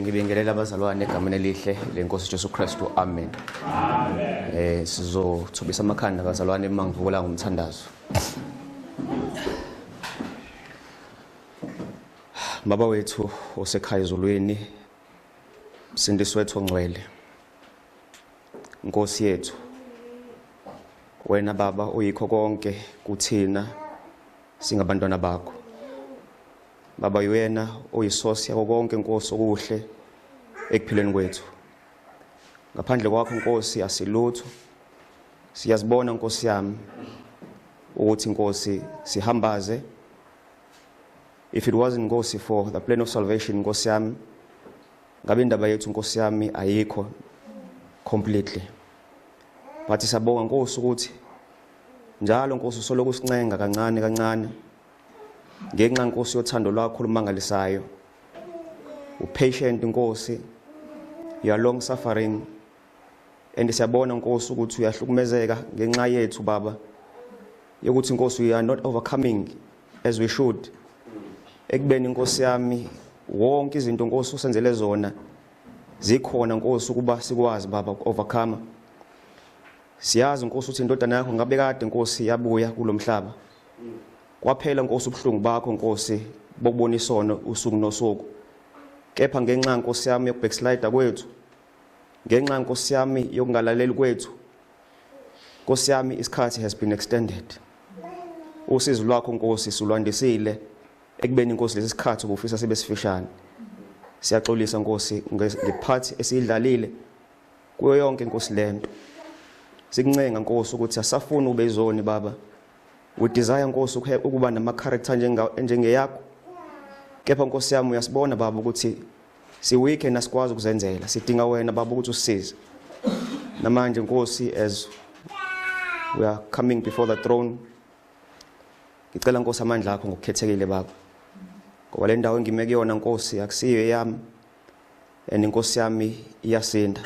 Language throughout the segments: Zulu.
Ngibingelela abazalwane egameni elihle lenkosi Jesu Kristu. Amen. Amen. Sizothobisa amakhanda abazalwane uma ngivula ngomthandazo. Baba wethu osekhaya ezulwini, Msindisi wethu ongcwele, Nkosi yethu, wena Baba uyikho konke kuthina singabantwana bakho. Baba uyena oyisource yako konke Nkosi okuhle ekuphileni kwethu. Ngaphandle kwakho Nkosi asilutho. Siyazibona Nkosi yami ukuthi Nkosi sihambaze. If it wasn't Nkosi for the plan of salvation Nkosi yami, ngabe indaba yethu Nkosi yami ayikho completely. But siyabonga Nkosi ukuthi njalo Nkosi usoloko usincenga kancane kancane ngenxa Nkosi yothando lwakho olumangalisayo. Upatient Nkosi, you are long suffering, and siyabona Nkosi ukuthi uyahlukumezeka ngenxa yethu Baba, yokuthi Nkosi we are not overcoming as we should. Ekubeni Nkosi yami wonke izinto Nkosi usenzele zona zikhona Nkosi ukuba sikwazi Baba uku-overcome. Siyazi Nkosi ukuthi indodana yakho ngabe kade Nkosi yabuya kulomhlaba. Kwaphela Nkosi ubuhlungu bakho Nkosi bokubona isono usuku nosuku. Kepha ngenxa Nkosi yami yokubackslide kwethu, ngenxa Nkosi yami yokungalaleli kwethu, Nkosi yami isikhathi has been extended. Usizi lwakho Nkosi sulwandisile ekubeni Nkosi lesi sikhathi ubufisa sibe sifishane. Siyaxolisa Nkosi ngephathi esiyidlalile kuyo yonke Nkosi lento. Sikuncenga Nkosi ukuthi asafuni ube izoni Baba. We desire Nkosi ukuba nama character njengeyakho. Kepha Nkosi yami uyasibona Baba ukuthi si weak and asikwazi ukuzenzela. Sidinga wena Baba ukuthi usisize. Namanje Nkosi, as we are coming before the throne, ngicela Nkosi amandla akho ngokukhethekile Baba. Ngoba le ndawo engime kuyona Nkosi akusiyo eyami, and Nkosi yami iyasinda.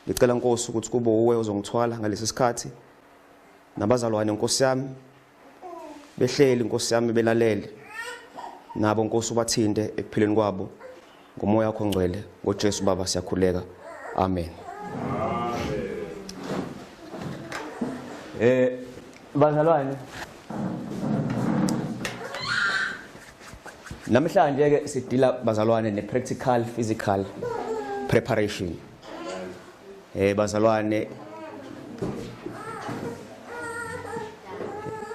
Ngicela Nkosi ukuthi kube uwe ozongithwala ngalesi sikhathi, nabazalwane Nkosi yami behleli Nkosi yami belalele, nabo Nkosi ubathinte ekuphileni kwabo ngomoya wakho ongcwele. NgoJesu Baba siyakhuleka, amen. Bazalwane, namhlanje ke sidila bazalwane ne practical physical preparation. Bazalwane,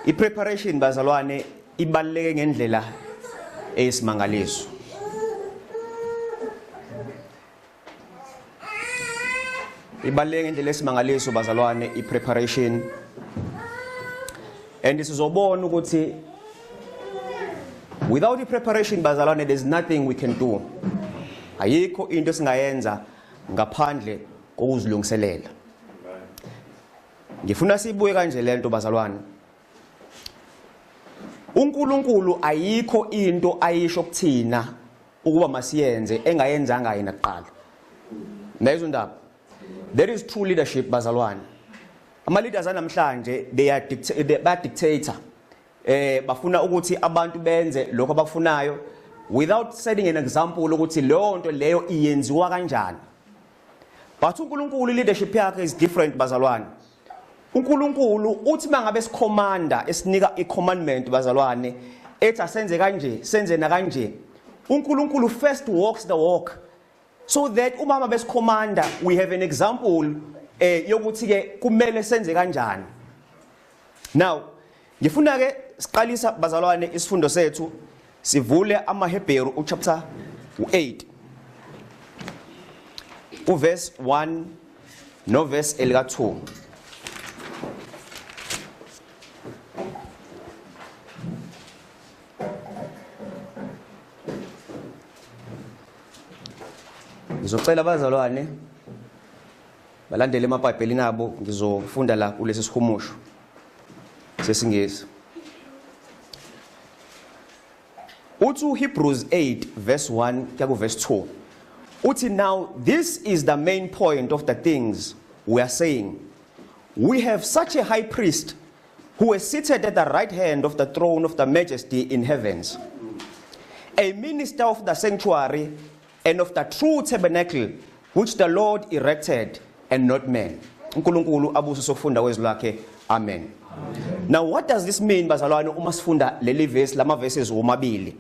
i preparation bazalwane ibaluleke ngendlela eyisimangaliso. Ibaluleke ngendlela esimangaliso bazalwane i preparation. And sizobona ukuthi without i preparation bazalwane there's nothing we can do. Ayikho into esingayenza ngaphandle kokuzilungiselela. Ngifuna sibuye kanje lento bazalwane. uNkulunkulu ayikho into ayisho kuthina ukuba masiyenze engayenzanga yena kuqala. Ndayizwa indaba. There is true leadership bazalwane. Ama leaders anamhlanje they are ba dictator. Bafuna ukuthi abantu benze lokho abakufunayo without setting an example ukuthi leyo nto leyo iyenziwa kanjani. But uNkulunkulu leadership yakhe is different bazalwane. uNkulunkulu uthi mangabe sikhomanda esinika icommandment bazalwane ethi asenze kanje senze na kanje, uNkulunkulu first walks the walk so that uma ngabe sikhomanda we have an example yokuthi ke kumele senze kanjani. Now ngifuna ke siqalisa bazalwane isifundo sethu, sivule amaHebheru uchapter u8 uverse 1 no verse elika 2. Ngizocela abazalwane balandele emabhayibhelini abo, ngizofunda la kulesi sihumusho sesiNgisi. Uthi Hebrews 8 verse 1 kuya ku verse 2. Uthi, now this is the main point of the things we are saying. We have such a high priest who is seated at the right hand of the throne of the majesty in heavens, a minister of the sanctuary and of the true tabernacle which the Lord erected and not man. uNkulunkulu abusise ukufunda kwezwi lakhe. Amen. Now what does this mean, bazalwane, uma sifunda leli verse, lama verses womabili?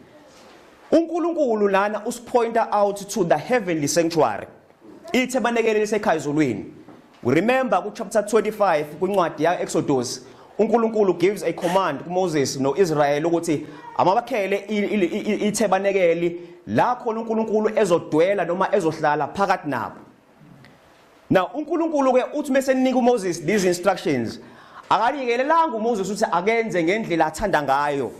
uNkulunkulu lana usipointa out to the heavenly sanctuary. Ithebanekele lisekhaya ezulwini. We remember ku chapter 25 kwincwadi ya Exodus, uNkulunkulu gives a command kuMoses noIsrael ukuthi amabakhele ithebanekeli la khona uNkulunkulu ezodwela noma ezohlala phakathi nabo. Now uNkulunkulu ke uthi mesenika uMoses these instructions, akanikelelanga uMoses ukuthi akenze ngendlela athanda ngayo.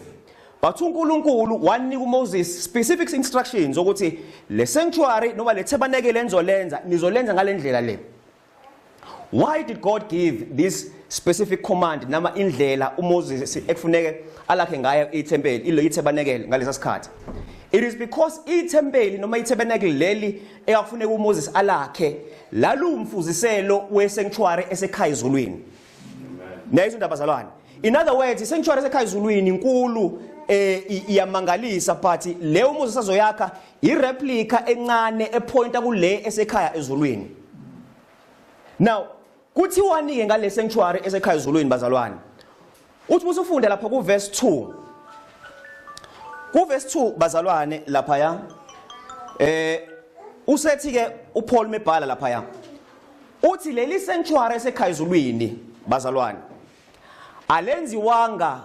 But uNkulunkulu wanika uMoses specific instructions ukuthi le sanctuary noma le tabernacle enizolenza, nizolenza ngalendlela le. Why did God give this specific command nama indlela uMoses ekufuneke alakhe ngayo ithempeli, ilo itabernacle ngalesa sikhathi? It is because ithempeli noma itabernacle leli ekafuneka uMoses alakhe lalumfuziselo wesanctuary esekhaya ezulwini. Nayizwa indaba, bazalwane? In other words, isanctuary esekhaya ezulwini inkulu, iyamangalisa, but le uMoses azoyakha ireplica encane epointa kule esekhaya ezulwini. Now kuthiwani ke ngale sanctuary esekhaya ezulwini, bazalwane? Uthi usufunda lapha ku verse 2, ku verse 2, bazalwane, lapha ya usethi ke uPaul mebhala lapha ya, uthi leli sanctuary esekhaya ezulwini, bazalwane, alenziwanga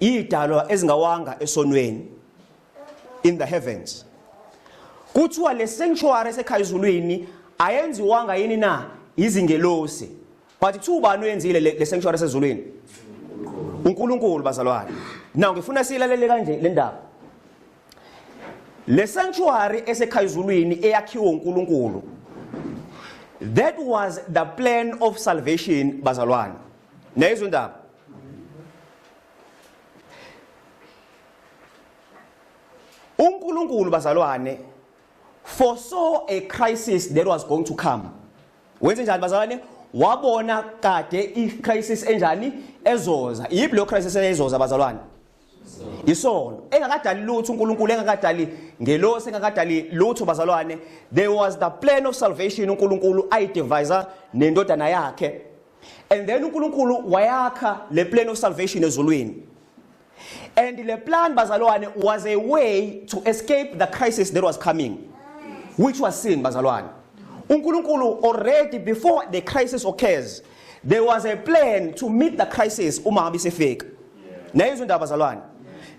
idalwa ezingawanga esonweni in the heavens. Kuthiwa le sanctuary esekhaya ezulwini ayenziwanga yini na? Izingelosi. But kuthiwa ubani oyenzile le sanctuary esezulwini? uNkulunkulu, bazalwane. Now ngifuna siyilalele kanje le ndaba. Le sanctuary esekhaya ezulwini eyakhiwe uNkulunkulu, that was the plan of salvation, bazalwane. Nayizwa indaba? uNkulunkulu, bazalwane, foresaw a crisis that was going to come. Wenze njani, bazalwane? Wabona kade i-crisis enjani ezoza. Yiphi leyo crisis ezoza, bazalwane? Isono. Engakadali lutho uNkulunkulu, engakadali ngelosi, engakadali lutho, bazalwane, there was the plan of salvation uNkulunkulu ayidevise nendodana yakhe, and then uNkulunkulu wayakha le plan of salvation ezulwini. And le plan, bazalwane, was a way to escape the crisis that was coming, which was sin. Bazalwane, uNkulunkulu already, before the crisis occurs, there was a plan to meet the crisis uma ngabe isifika. Nayizwa indaba, bazalwane?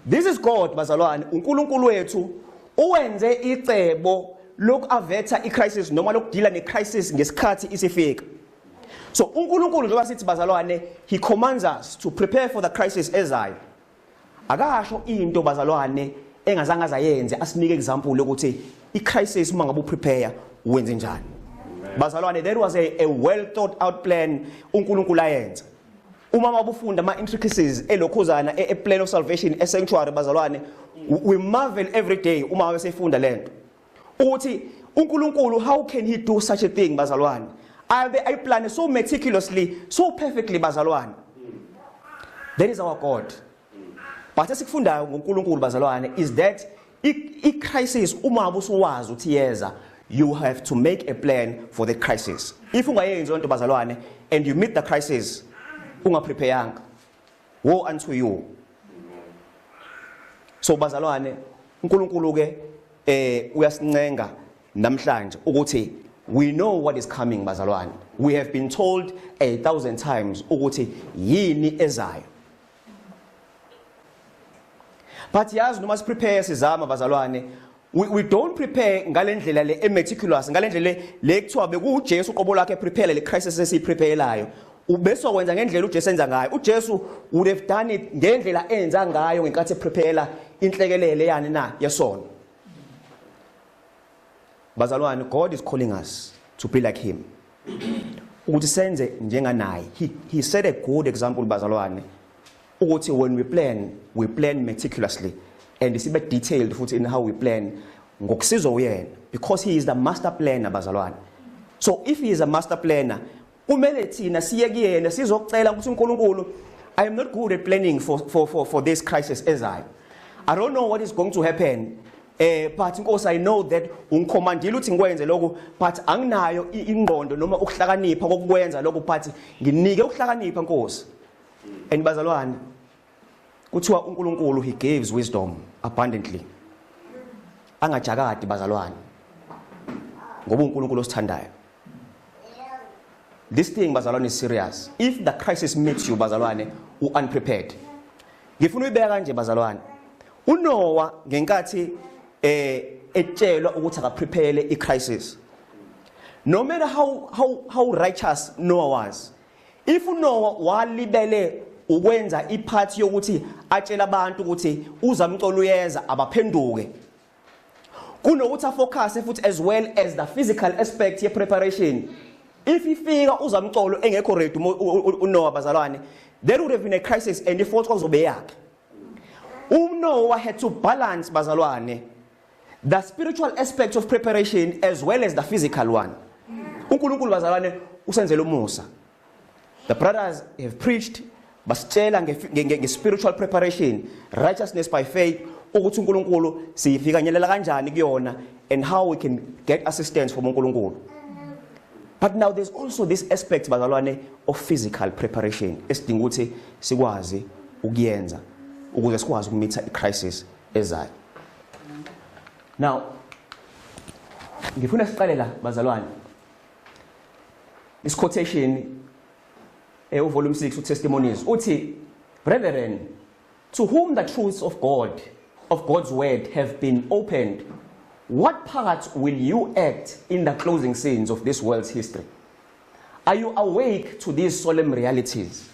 This is God, bazalwane. uNkulunkulu wethu uwenze icebo lokuaverta icrisis noma lokudila necrisis ngesikhathi isifika. So uNkulunkulu, njengoba sithi, bazalwane, he commands us to prepare for the crisis ezayo, akasho into, bazalwane, engazange azayenze asinike example yokuthi icrisis uma ngabe uprepare wenze njani. Bazalwane, there was a well thought out plan uNkulunkulu ayenza. Uma mabufunda ama intricacies elokhuzana e plan of salvation e sanctuary, bazalwane, we marvel every day uma ngabe sefunda lento ukuthi uNkulunkulu, how can he do such a thing, bazalwane, abe ayiplane so meticulously, so perfectly? Bazalwane, that is our God. But esikufundayo ngoNkulunkulu, bazalwane, is that i crisis uma ngabe usuwazi ukuthi yeza, you have to make a plan for the crisis. If ungayenzi lonto, bazalwane, and you meet the crisis ungaprepareyanga, woe unto you. So bazalwane, uNkulunkulu ke uyasincenga namhlanje ukuthi we know what is coming. Bazalwane, we have been told a thousand times ukuthi yini ezayo, but yazi noma siprepare, sizama, bazalwane, we don't prepare ngalendlela le meticulous, ngalendlela le kuthiwa bekuJesu uqobo lakhe prepare le crisis esiyipreparelayo. Ubesokwenza ngendlela uJesu enza ngayo. uJesu would have done it ngendlela enza ngayo ngenkathi eprepare inhlekelele yani na yesono. Bazalwane, God is calling us to be like him, ukuthi senze njenganaye. He set a good example, bazalwane, ukuthi when we plan, we plan meticulously. And sibe detailed futhi in how we plan ngokusizwa uyena, because he is the master planner, bazalwane. So if he is a master planner, kumele thina siye kuyena sizocela ukuthi, "uNkulunkulu, I am not good at planning for this crisis ezayo. I don't know what is going to happen. But Nkosi, I know that ungicommandile ukuthi ngikwenze lokho, but anginayo ingqondo noma ukuhlakanipha kokukwenza lokho, but nginike ukuhlakanipha, Nkosi." And bazalwane, kuthiwa uNkulunkulu, he gives wisdom abundantly. Angajakadi, bazalwane, ngoba uNkulunkulu osithandayo. This thing, bazalwane, is serious. If the crisis meets you, bazalwane, u unprepared. Ngifuna uyibeka kanje, bazalwane. uNoah, ngenkathi etshelwa ukuthi akaprepare icrisis, no matter how righteous Noah was, if uNoah walibele ukwenza ipart yokuthi atshela abantu ukuthi uzamcolo uyeza, abaphenduke, kunokuthi afocus futhi as well as the physical aspect ye preparation, if ifika uzamcolo engekho ready uNoah, bazalwane, there would have been a crisis and ifault kwazobe yakhe. UNoah had to balance, bazalwane, the spiritual aspect of preparation as well as the physical one. UNkulunkulu, bazalwane, usenzele umusa. The brothers have preached, basitshela nge-spiritual preparation, righteousness by faith, ukuthi uNkulunkulu siyifikanyelela kanjani kuyona and how we can get assistance from uNkulunkulu. But now there's also this aspect, bazalwane, of physical preparation esidinga ukuthi sikwazi ukuyenza ukuze sikwazi ukumeeta i-crisis ezayo. Now ngifuna siqale la, bazalwane, this quotation, volume 6, Testimonies. Uthi, "Brethren, to whom the truths of God's word have been opened, what part will you act in the closing scenes of this world's history? Are you awake to these solemn realities?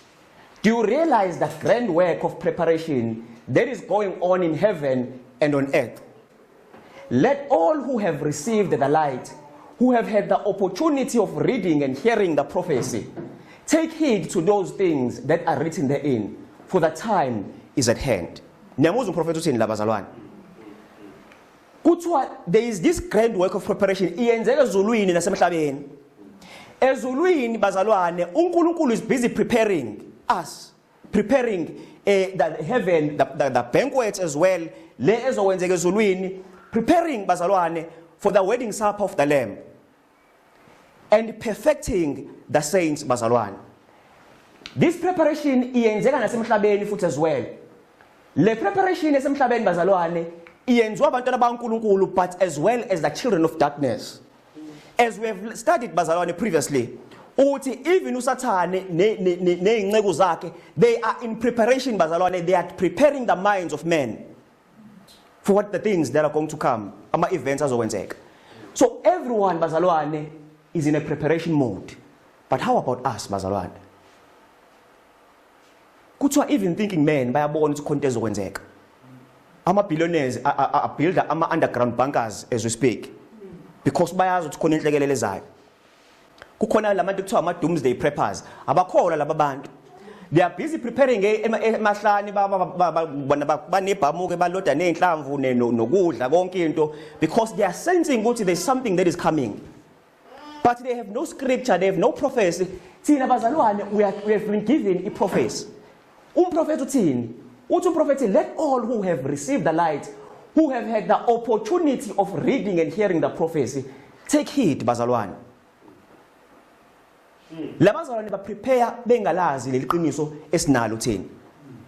Do you realize the grand work of preparation that is going on in heaven and on earth? Let all who have received the light, who have had the opportunity of reading and hearing the prophecy, take heed to those things that are written therein, for the time is at hand." Niyamuzwa umprofethi uthini la, bazalwane? Kuthiwa there is this grand work of preparation iyenzeka ezulwini nasemhlabeni. Ezulwini, bazalwane, uNkulunkulu is busy preparing us, preparing the heaven, the banquet as well le ezokwenzeka ezulwini, preparing, bazalwane, for the wedding supper of the Lamb and perfecting the saints, bazalwane. This preparation iyenzeka nasemhlabeni futhi as well. Le preparation esemhlabeni, bazalwane, iyenziwa abantwana baNkulunkulu but as well as the children of darkness. As we have studied, bazalwane, previously, uthi even uSathane nezinceku zakhe, they are in preparation, bazalwane. They are preparing the minds of men for what the things that are going to come, ama events azokwenzeka. So everyone, bazalwane, is in a preparation mode. But how about us, bazalwane? Kuthiwa even thinking men bayabona ukuthi khona into ezokwenzeka. Ama billionaires abuilda ama underground bunkers as we speak because bayazi ukuthi khona inhlekelele ezayo. Kukhona labantu kuthiwa ama doomsday preppers. Abakholwa laba bantu. They are busy preparing emahlani, bona banebhamuke, baloda nezinhlamvu nokudla, konke into, because they are sensing ukuthi there's something that is coming, but they have no scripture, they have no prophecy. Thina, bazalwane, we have been given a prophecy. Umprofeti uthini? Uthi umprofeti, "Let all who have received the light, who have had the opportunity of reading and hearing the prophecy, take heed." Bazalwane, labazalwane baprepare bengalazi leli qiniso esinalo thina,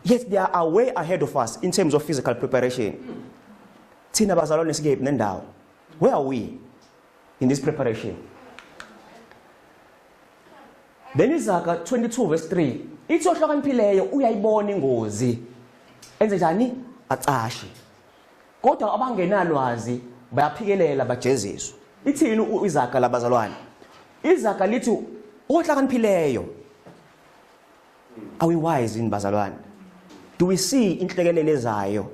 yet they are way ahead of us in terms of physical preparation. Thina, bazalwane, sikephi nendawo? Where are we in this preparation? Then Izaga 22 verse 3 ithi, "Ohlakaniphileyo uyayibona ingozi, enze njani? Acashe. Kodwa abangenalwazi bayaphikelela, bajeziswe." Ithini iZaga labazalwane? IZaga lithi ohlakaniphileyo. Are we wise in, bazalwane? Do we see inhlekelele ezayo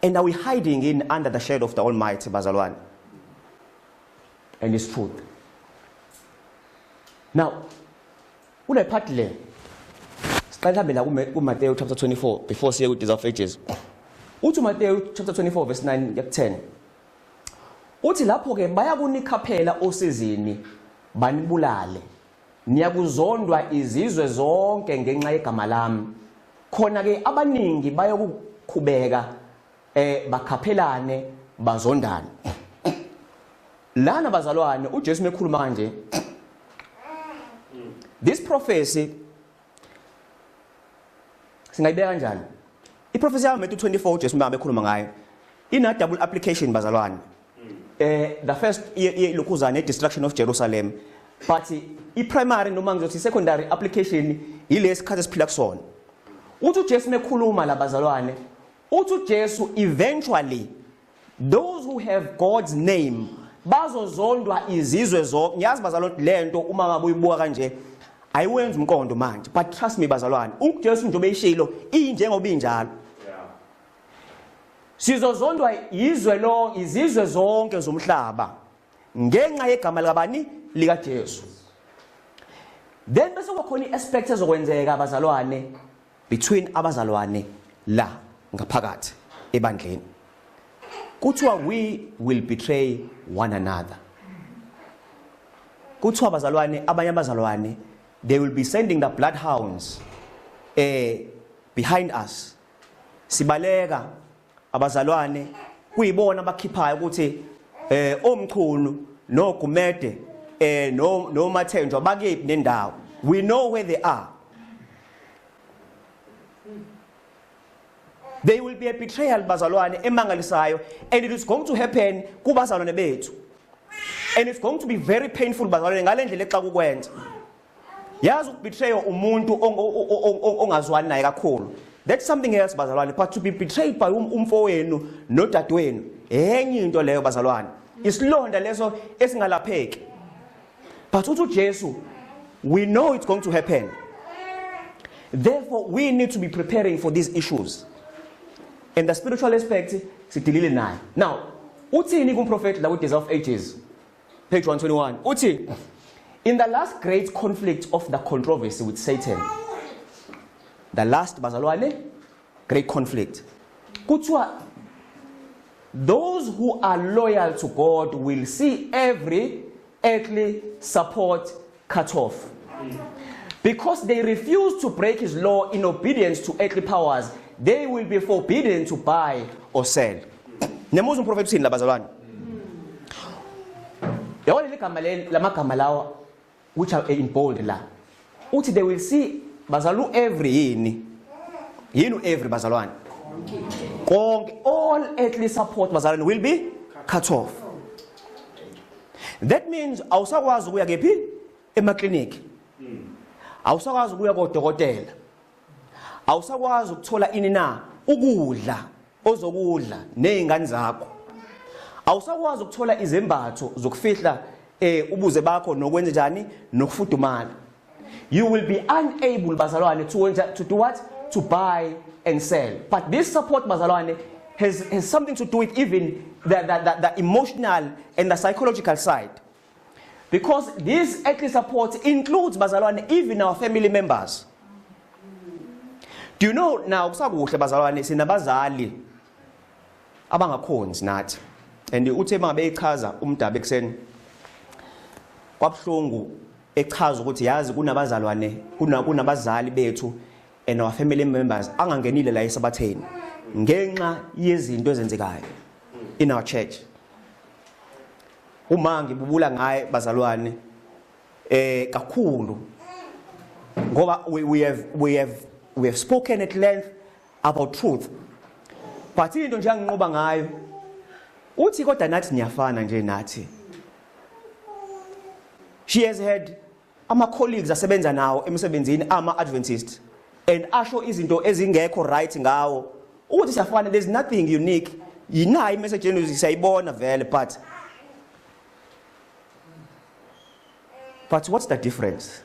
and are we hiding in under the shadow of the Almighty, bazalwane, and His truth? Now kule part le, siqale mhlambe la kuMatthew chapter 24 before siye ku Desire of Ages. Uthi uMateyu chapter 24 verse 9 yak 10. Uthi lapho ke bayakunikhaphela osizini banibulale. Niyakuzondwa izizwe zonke ngenxa yegama lami. Khona ke abaningi bayokukhubeka bakhaphelane bazondane. Lana bazalwane uJesu mekhuluma kanje, this prophecy singayibeka kanjani? Iprofesi yami Matthew 24 uJesu uma bekhuluma ngayo ina double application bazalwane. The first ilokhuzana destruction of Jerusalem, but i-primary noma ngizothi secondary application yilesikhathi esiphila kusona. Uthi uJesu mekhuluma la bazalwane, uthi uJesu eventually those who have God's name bazozondwa izizwe zonke. Ngiyazi bazalwane lento uma ngabe uyibuka kanje ayiwenzi umqondo manje, but trust me bazalwane, uJesu njengoba eyishilo injengoba injalo. Sizozondwa izwe lo izizwe zonke zomhlaba ngenxa yegama likabani? LikaJesu. Then bese kukhona iaspect ezokwenzeka bazalwane between abazalwane la ngaphakathi ebandleni. Kuthiwa we will betray one another. Kuthiwa bazalwane abanye abazalwane they will be sending the bloodhounds behind us. Sibaleka abazalwane kuyibona abakhiphayo ukuthi oMchunu noGumede no noMathenjwa bakephi nendawo. We know where they are. There will be a betrayal bazalwane emangalisayo, and it is going to happen kubazalwane bethu, and it's going to be very painful bazalwane ngalendlela exa kukwenza. Yazi ukubetray umuntu ongazwani naye kakhulu, that's something else bazalwane, but to be betrayed by umfowenu nodadewenu enye into leyo bazalwane, isilonda leso esingalapheki. But uthi uJesu, we know it's going to happen, therefore we need to be preparing for these issues. And the spiritual aspect sidilile nayo. Now uthini kumprofeti la ku Desire of Ages page 121? Uthi in the last great conflict of the controversy with Satan, the last bazalwane great conflict, kuthiwa those who are loyal to God will see every earthly support cut off. Because they refuse to break his law in obedience to earthly powers, they will be forbidden to buy or sell. Niyamuzwa umprofeti uthini labazalwane? Yabona ligama leli, lamagama lawa which are in bold la. Uthi they will see bazalu every yini? Yini every bazalwane? Konke, all earthly support bazalwane will be cut off. That means awusakwazi ukuya kephi? Emakliniki. Awusakwazi ukuya kodokotela. Awusakwazi ukuthola ini na? Ukudla ozokudla nezingane zakho. Awusakwazi ukuthola izembatho zokufihla ubuze bakho nokwenza njani nokufudumala. You will be unable bazalwane to do what? To buy and sell. But this support bazalwane has something to do with even the emotional and the psychological side. Because this earthly support includes bazalwane even our family members. Do you know now kusakuhle bazalwane sinabazali abangakhonzi nathi. And uthe mangabe echaza umdaba ekseni kwabuhlungu echaza ukuthi yazi kunabazalwane kunabazali bethu and our family members angangenile la esabatheni ngenxa yezinto ezenzekayo in our church. Uma ngibubula ngaye bazalwane kakhulu ngoba we have spoken at length about truth, but into nje anginqoba ngayo uthi kodwa nathi niyafana nje nathi. She has had ama colleagues asebenza nawo emsebenzini ama Adventist and asho izinto ezingekho right ngawo ukuthi siyafana, there's nothing unique, yinayo imessage yenu siyayibona vele, but what's the difference?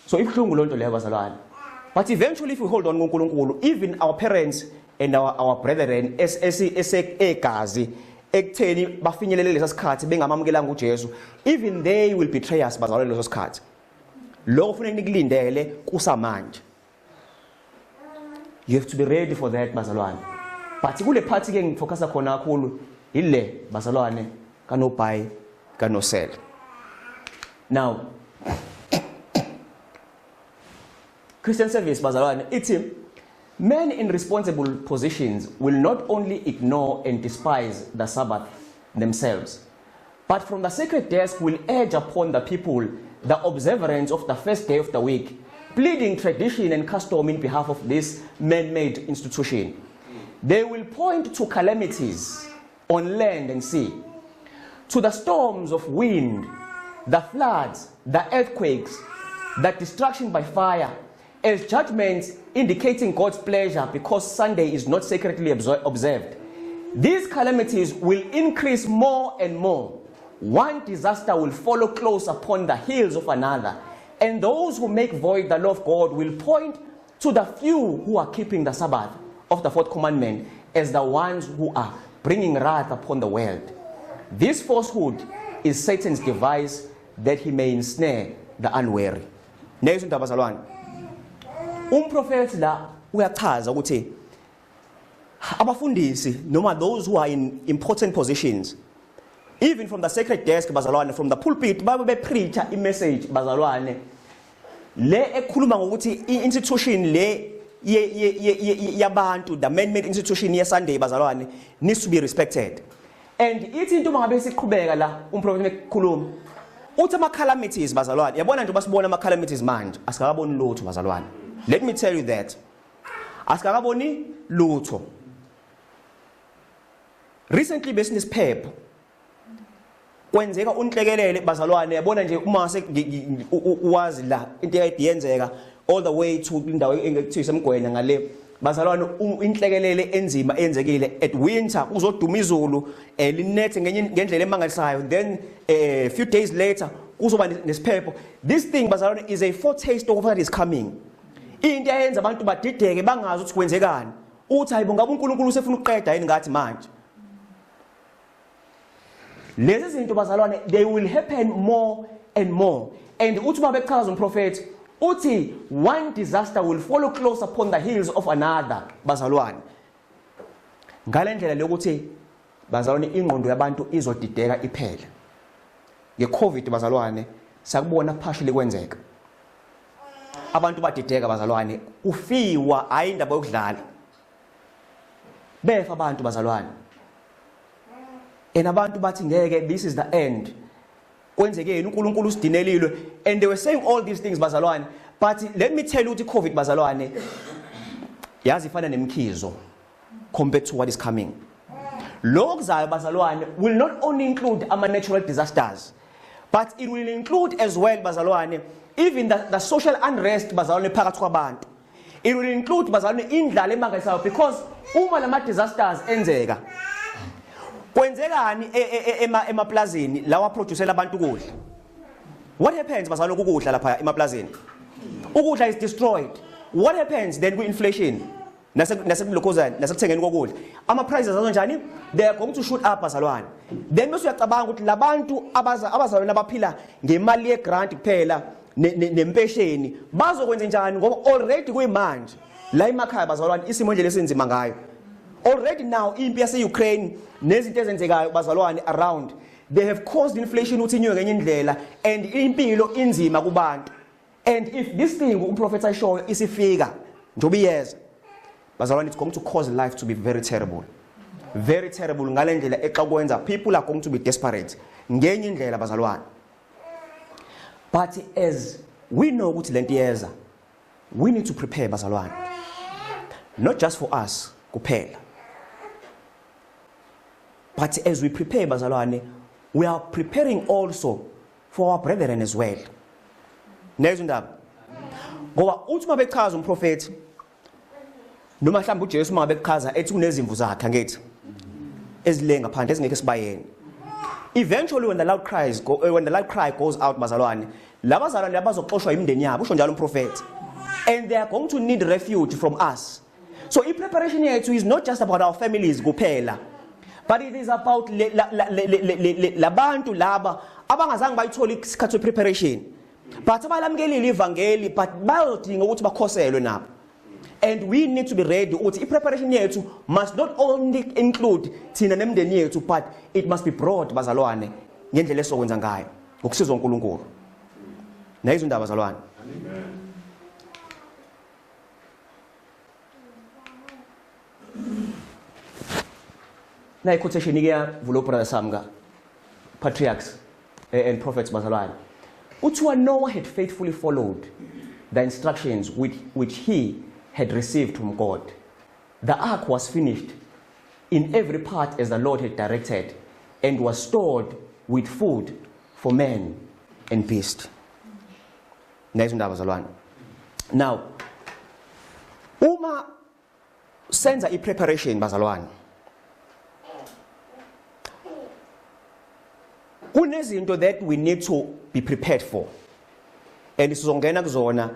So ibuhlungu lonto leyo bazalwane, but eventually if we hold on kuNkulunkulu, even our parents and our brethren egazi ekutheni bafinyelele lesa sikhathi bengamamukelanga uJesu, even they will betray us bazalwane leso sikhathi. Lokho kufanele nikulindele kusamanje. You have to be ready for that, bazalwane. But kule part ke ngifocusa khona kakhulu ile, bazalwane, kano buy, kano sell. Now, Christian Service, bazalwane, ithi men in responsible positions will not only ignore and despise the Sabbath themselves, but from the sacred desk will urge upon the people the observance of the first day of the week, pleading tradition and custom in behalf of this man-made institution. They will point to calamities on land and sea, to the storms of wind, the floods, the earthquakes, the destruction by fire, as judgments indicating God's pleasure because Sunday is not sacredly observed. These calamities will increase more and more. One disaster will follow close upon the heels of another, and those who make void the law of God will point to the few who are keeping the Sabbath of the fourth commandment as the ones who are bringing wrath upon the world. This falsehood is Satan's device that he may ensnare the unwary. Nezo indaba, bazalwane. Umprofeti la uyachaza ukuthi abafundisi noma those who are in important positions, even from the sacred desk, bazalwane, from the pulpit, babe bepreacha i-message, bazalwane, le ekhuluma ngokuthi i-institution le yabantu, the man-made institution ye-Sunday, bazalwane, needs to be respected. And ithi into mangabe siqhubeka la, umprofeti ekhuluma uthi ama-calamities, bazalwane, yabona nje basibona ama-calamities manje, asikakaboni lutho, bazalwane. Let me tell you that asikakaboni lutho. Recently besinesiphepho, kwenzeka unhlekelele, bazalwane. Yabona nje uma se uwazi la into ekade yenzeka all the way to indawo engekuthiwa isemgwenya ngale, bazalwane, inhlekelele enzima eyenzekile at winter, kuzoduma izulu linethe ngenye ngendlela emangalisayo, then few days later kuzoba nesiphepho. This thing, bazalwane, is a foretaste of what is coming. Into eyenza abantu badideke, bangazi ukuthi kwenzekani, uthi hayibo, ngabe uNkulunkulu usefuna ukuqeda yini ngathi manje? Lezi zinto, bazalwane, they will happen more and more. And uthi uma bechaza umprofeti uthi one disaster will follow close upon the heels of another, bazalwane, ngale ndlela lokuthi, bazalwane, ingqondo yabantu izodideka iphele. Nge-COVID, bazalwane, sakubona partially kwenzeka, abantu badideka, bazalwane, kufiwa, hayi indaba yokudlala, befa abantu, bazalwane, and abantu bathi ngeke, this is the end, kwenzekeni, uNkulunkulu usidinelilwe, and they were saying all these things, bazalwane. But let me tell you ukuthi COVID, bazalwane, yazi ifana nemkhizo compared to what is coming. Lokho kuzayo, bazalwane, will not only include ama natural disasters, but it will include as well, bazalwane, even the social unrest, bazalwane, phakathi kwabantu. It will include, bazalwane, indlala emangalisayo, because uma lama disasters enzeka, kwenzekani emaplazini lawa producela abantu ukudla? What happens, bazalwane, ukudla lapha emaplazini? Ukudla is destroyed. What happens then ku-inflation nasekulokhuzana nasekuthengeni kokudla? Ama prices azonjani? They are going to shoot up, bazalwane. Then bese uyacabanga ukuthi labantu abazalwane abaphila ngemali ye grant kuphela nempesheni bazokwenza njani, ngoba already kuyimanje la emakhaya, bazalwane, isimo indlela esinzima ngayo already now. Impi yase-Ukraine nezinto ezenzekayo, bazalwane, around, they have caused inflation ukuthi inyuke ngenye indlela, and impilo inzima kubantu. And if this thing umprofeti ayishoyo isifika njengoba iyeza, bazalwane, it's going to cause life to be very terrible, very terrible, ngale ndlela exakwenza people are going to be desperate ngenye indlela, bazalwane. But as we know ukuthi lento iyeza, we need to prepare, bazalwane, not just for us kuphela, but as we prepare, bazalwane, we are preparing also for our brethren as well. Nezo indaba, ngoba uthi uma bechaza umprofeti noma mhlawumbe uJesu uma bekuchaza ethi kunezimvu zakhe, angithi, ezile ngaphandle ezingekho esibayeni, eventually when the loud cry goes out, bazalwane, labazalwane labazoxoshwa imindeni yabo, usho njalo umprofeti, and they are going to need refuge from us. So i-preparation yethu is not just about our families kuphela, but it is about labantu laba abangazange bayithole isikhathi se-preparation, but abalamukelile ivangeli, but bayodinga ukuthi bakhoselwe nabo. And we need to be ready ukuthi i-preparation yethu must not only include thina nemindeni yethu, but it must be broad, bazalwane, ngendlela esokwenza ngayo ngokusizwa uNkulunkulu. Nayizwa indaba, bazalwane? Amen. Nayi quotation ke yavula ubrother Samka, Patriarchs and Prophets, bazalwane. Uthiwa Noah had faithfully followed the instructions which he had received from God. The ark was finished in every part as the Lord had directed, and was stored with food for man and beast. Nayizwa indaba, bazalwane? Now uma senza i-preparation, bazalwane, kunezinto that we need to be prepared for, and sizongena kuzona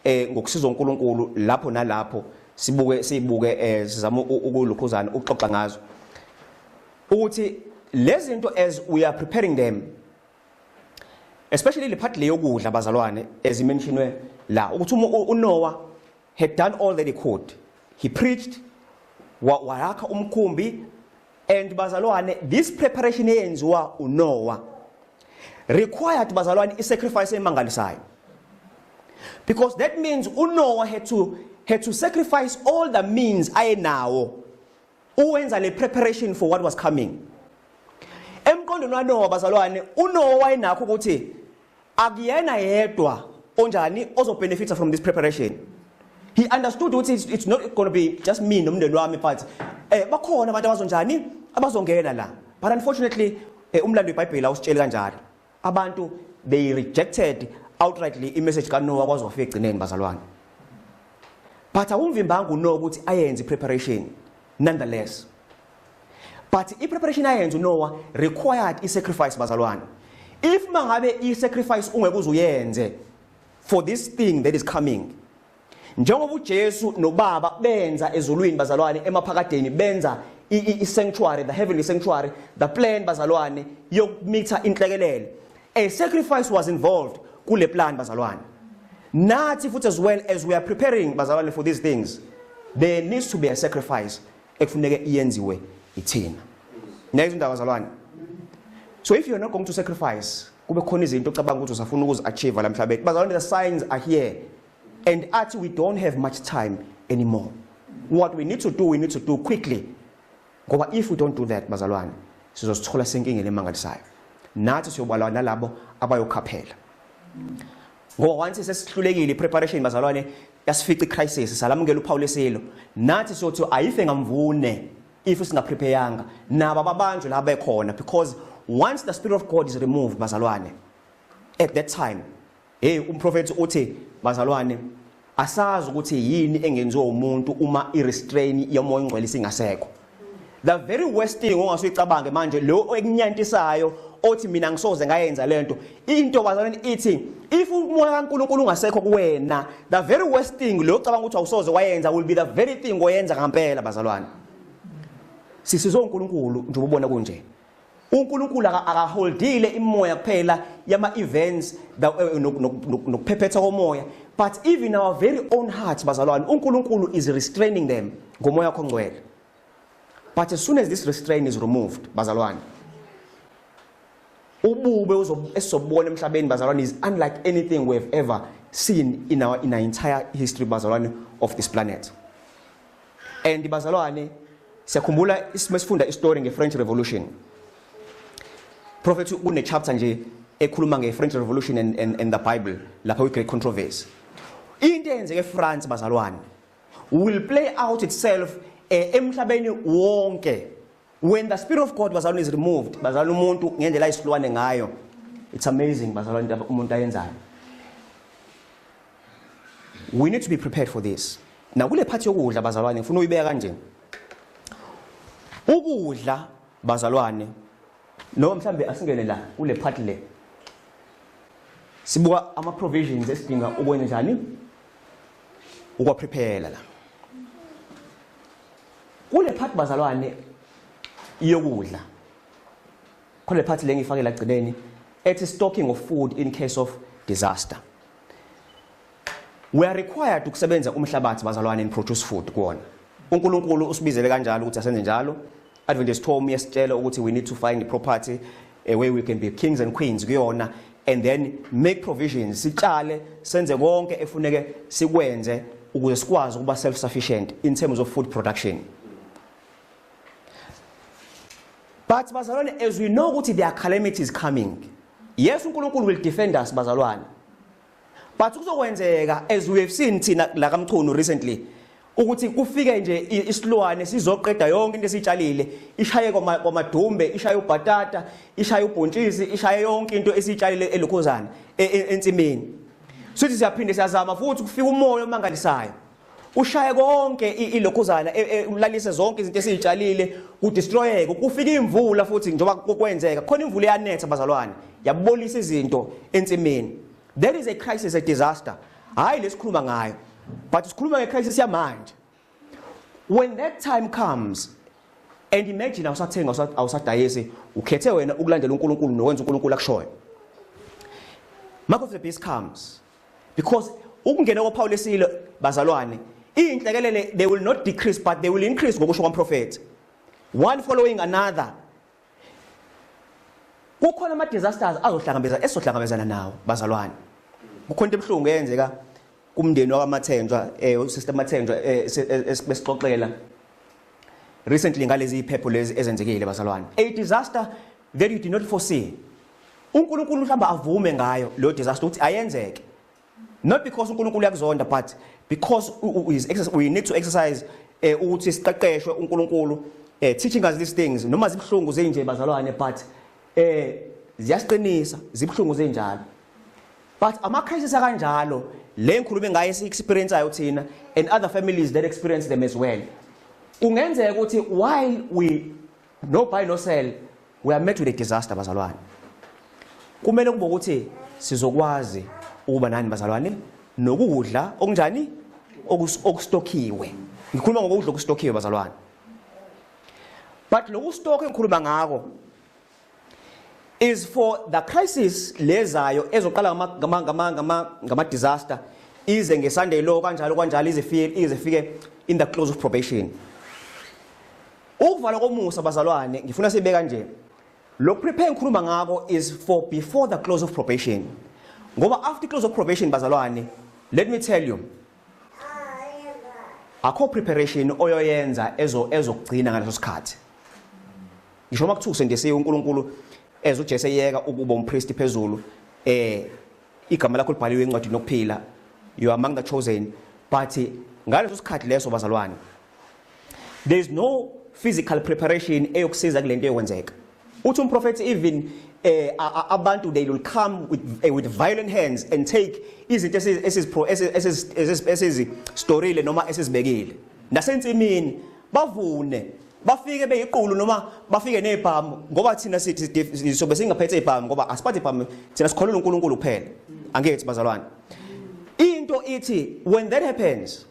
ngokusizwa uNkulunkulu lapho nalapho, sibuke sibuke sizama ukulukhuzana ukuxoxa ngazo ukuthi lezi zinto, as we are preparing them, especially le part le yokudla, bazalwane, ezimentionwe la, ukuthi uma uNoah had done all that he could, he preached, wakha umkhumbi. And bazalwane, this preparation eyenziwa uNoah required, bazalwane, i-sacrifice emangalisayo, because that means uNoah had to sacrifice all the means ayenawo uwenza le preparation for what was coming. Emqondweni waNoah, bazalwane, uNoah wayenakho ukuthi akuyena yedwa onjani ozobenefita from this preparation. He understood ukuthi it's not going to be just me nomndeni wami, but bakhona abantu abazonjani abazongena la. But unfortunately, umlando weBhayibheli awusitsheli kanjalo. Abantu, they rejected outrightly imessage kaNoah kwaze wafika egcineni, bazalwane. But awumvimbanga uNoah ukuthi ayenze preparation nonetheless. But i-preparation ayenza uNoah required i-sacrifice, bazalwane. If mangabe i-sacrifice ungeke uze uyenze for this thing that is coming, njengoba uJesu noBaba benza ezulwini, bazalwane, emaphakadeni, benza i-sanctuary, the heavenly sanctuary, the plan, bazalwane, yokumitha inhlekelele, a sacrifice was involved kule plan, bazalwane. Nathi futhi as well, as we are preparing, bazalwane, for these things, there needs to be a sacrifice ekufuneke iyenziwe ithina. Niyayizwa indaba, bazalwane? So if you're not going to sacrifice, kube khona izinto ocabanga ukuthi usafuna ukuzi-achieve la emhlabeni, bazalwane, the signs are here and athi we don't have much time anymore. What we need to do, we need to do quickly, ngoba if we don't do that, bazalwane, sizosithola senkingeni emangalisayo. Nathi siyobalwa nalabo abayokhaphela, ngoba once sesihlulekile i-preparation, bazalwane, yasifica i-crisis, salamukela uphawu lesilo, nathi siyothi ayife ngamvune if singaprepare-yanga. Nabo ababanjwe la bekhona, because once the Spirit of God is removed, bazalwane, at that time, hey, umprofeti uthi, bazalwane, asazi ukuthi yini engenziwa umuntu uma i-restrain yomoya ongcwele singasekho. The very worst thing ongasuyicabange manje, lo ekunyantisayo othi mina ngisoze ngayenza lento into, bazalwane, ithi if umoya kaNkulunkulu ungasekho kuwena, the very worst thing lo ocabanga ukuthi awusoze wayenza will be the very thing oyenza ngempela. Bazalwane, sisizwe uNkulunkulu. Nje ubona kunje, uNkulunkulu akaholdile imoya kuphela yama events nokuphephetha komoya, but even our very own hearts, bazalwane, uNkulunkulu is restraining them ngomoya wakho ongcwele. But as soon as this restraint is removed, bazalwane, ubube esizobona emhlabeni, bazalwane, is unlike anything we have ever seen in our entire history, bazalwane, of this planet. And bazalwane, siyakhumbula mesifunda istory nge-French Revolution. Prophet kune chapter nje ekhuluma nge-French Revolution and the Bible lapha kwi-Great Controversy. Into eyenzeke eFrance, bazalwane, will play out itself emhlabeni wonke when the Spirit of God, bazalwane, is removed. Bazalwane, umuntu ngendlela ayisilwane ngayo, it's amazing, bazalwane, into umuntu ayenzayo. We need to be prepared for this. Now kule part yokudla, bazalwane, ngifuna uyibeka kanje ukudla, bazalwane, noma mhlambe asingene la kule part le, sibuka ama provisions esidinga ukwenza njani, ukwaprepare la kule part, bazalwane, yokudla. Khona le part le ngifake la gcineni ethi stocking of food in case of disaster. We are required ukusebenza umhlabathi bazalwane and produce food kuwona. UNkulunkulu usibizele kanjalo ukuthi asenze njalo. Adventist Home yasitshela ukuthi we need to find property where we can be kings and queens kuyona and then make provisions, sitshale, senze konke efuneke sikwenze ukuze sikwazi ukuba self sufficient in terms of food production. But bazalwane, as we know ukuthi there are calamities coming, yes, uNkulunkulu will defend us bazalwane, but kuzokwenzeka, as we have seen thina la kaMchunu recently, ukuthi kufike nje isilwane sizoqeda yonke into esitshalile, ishaye kwamadumbe, ishaye ubhatata, ishaye ubhontshisi, ishaye yonke into esitshalile elokhozana ensimini. Sithi siyaphinde siyazama futhi, kufika umoya omangalisayo ushaye konke ilokhuzana, ulalise zonke izinto esizitshalile, kudestroyeke. Kufika imvula futhi, njengoba kwenzeka khona imvula iyanetha bazalwane, yabolisa izinto ensimini. There is a crisis, a disaster. Hayi lesikhuluma ngayo, but sikhuluma ngecrisis yamanje. When that time comes, and imagine awusathenga, awusadayisi, ukhethe wena ukulandela uNkulunkulu nokwenza uNkulunkulu akushoyo. Mark of the beast comes, because ukungena kophawu lesilo bazalwane, inhlekelele, they will not decrease but they will increase ngokusho kwamprofeti, one following another. Kukhona ama disasters azohlangabeza, esizohlangabezana nawo bazalwane. Kukhona into ebuhlungu eyenzeka kumndeni wakwaMathenjwa, usister Mathenjwa, besixoxela recently ngalezi iphepho lezi ezenzekile bazalwane, a disaster that you did not foresee. uNkulunkulu mhlamba avume ngayo leyo disaster ukuthi ayenzeke, not because uNkulunkulu uyakuzonda, but because we need to exercise ukuthi siqeqeshwe uNkulunkulu teaching us these things. Noma zibuhlungu zinje bazalwane, but ziyasiqinisa, zibuhlungu zinjalo. But ama crisis akanjalo le ngikhulume ngayo esi experience ayo thina and other families that experience them as well, kungenzeka ukuthi while we no buy no sell, we are met with a disaster bazalwane. Kumele kube ukuthi sizokwazi ukuba nani bazalwane, nokudla okunjani, okustokhiwe. Ngikhuluma ngokudla okustokhiwe bazalwane, but lokhu stock engikhuluma ngako is for the crisis lezayo ezoqala ngama disaster, ize ngeSunday law kanjalo kanjalo, ize ifike in the close of probation, ukuvalwa komusa bazalwane. Ngifuna sibe kanje, lo prepare ngikhuluma ngako is for before the close of probation, ngoba after close of probation bazalwane, let me tell you, akho preparation oyoyenza ezokugcina ngaleso sikhathi. Ngisho uma kuthiwa usindisiwe, uNkulunkulu eze uJesu eyeka ukuba umpriest phezulu, igama lakho libhaliwe encwadini yokuphila, you are among the chosen, but ngaleso sikhathi leso bazalwane, there is no physical preparation eyokusiza kulento eyokwenzeka. Uthi umprofeti even abantu, they will come with violent hands and take izinto esizistorile noma esizibekile nasensimini, bavune, bafike beyiqulu noma bafike nezibhamu, ngoba thina sithi sobe singaphethe izibhamu, ngoba asiphathe ibhamu thina, sikholelwa uNkulunkulu kuphela. Angithi bazalwane, into ithi when that happens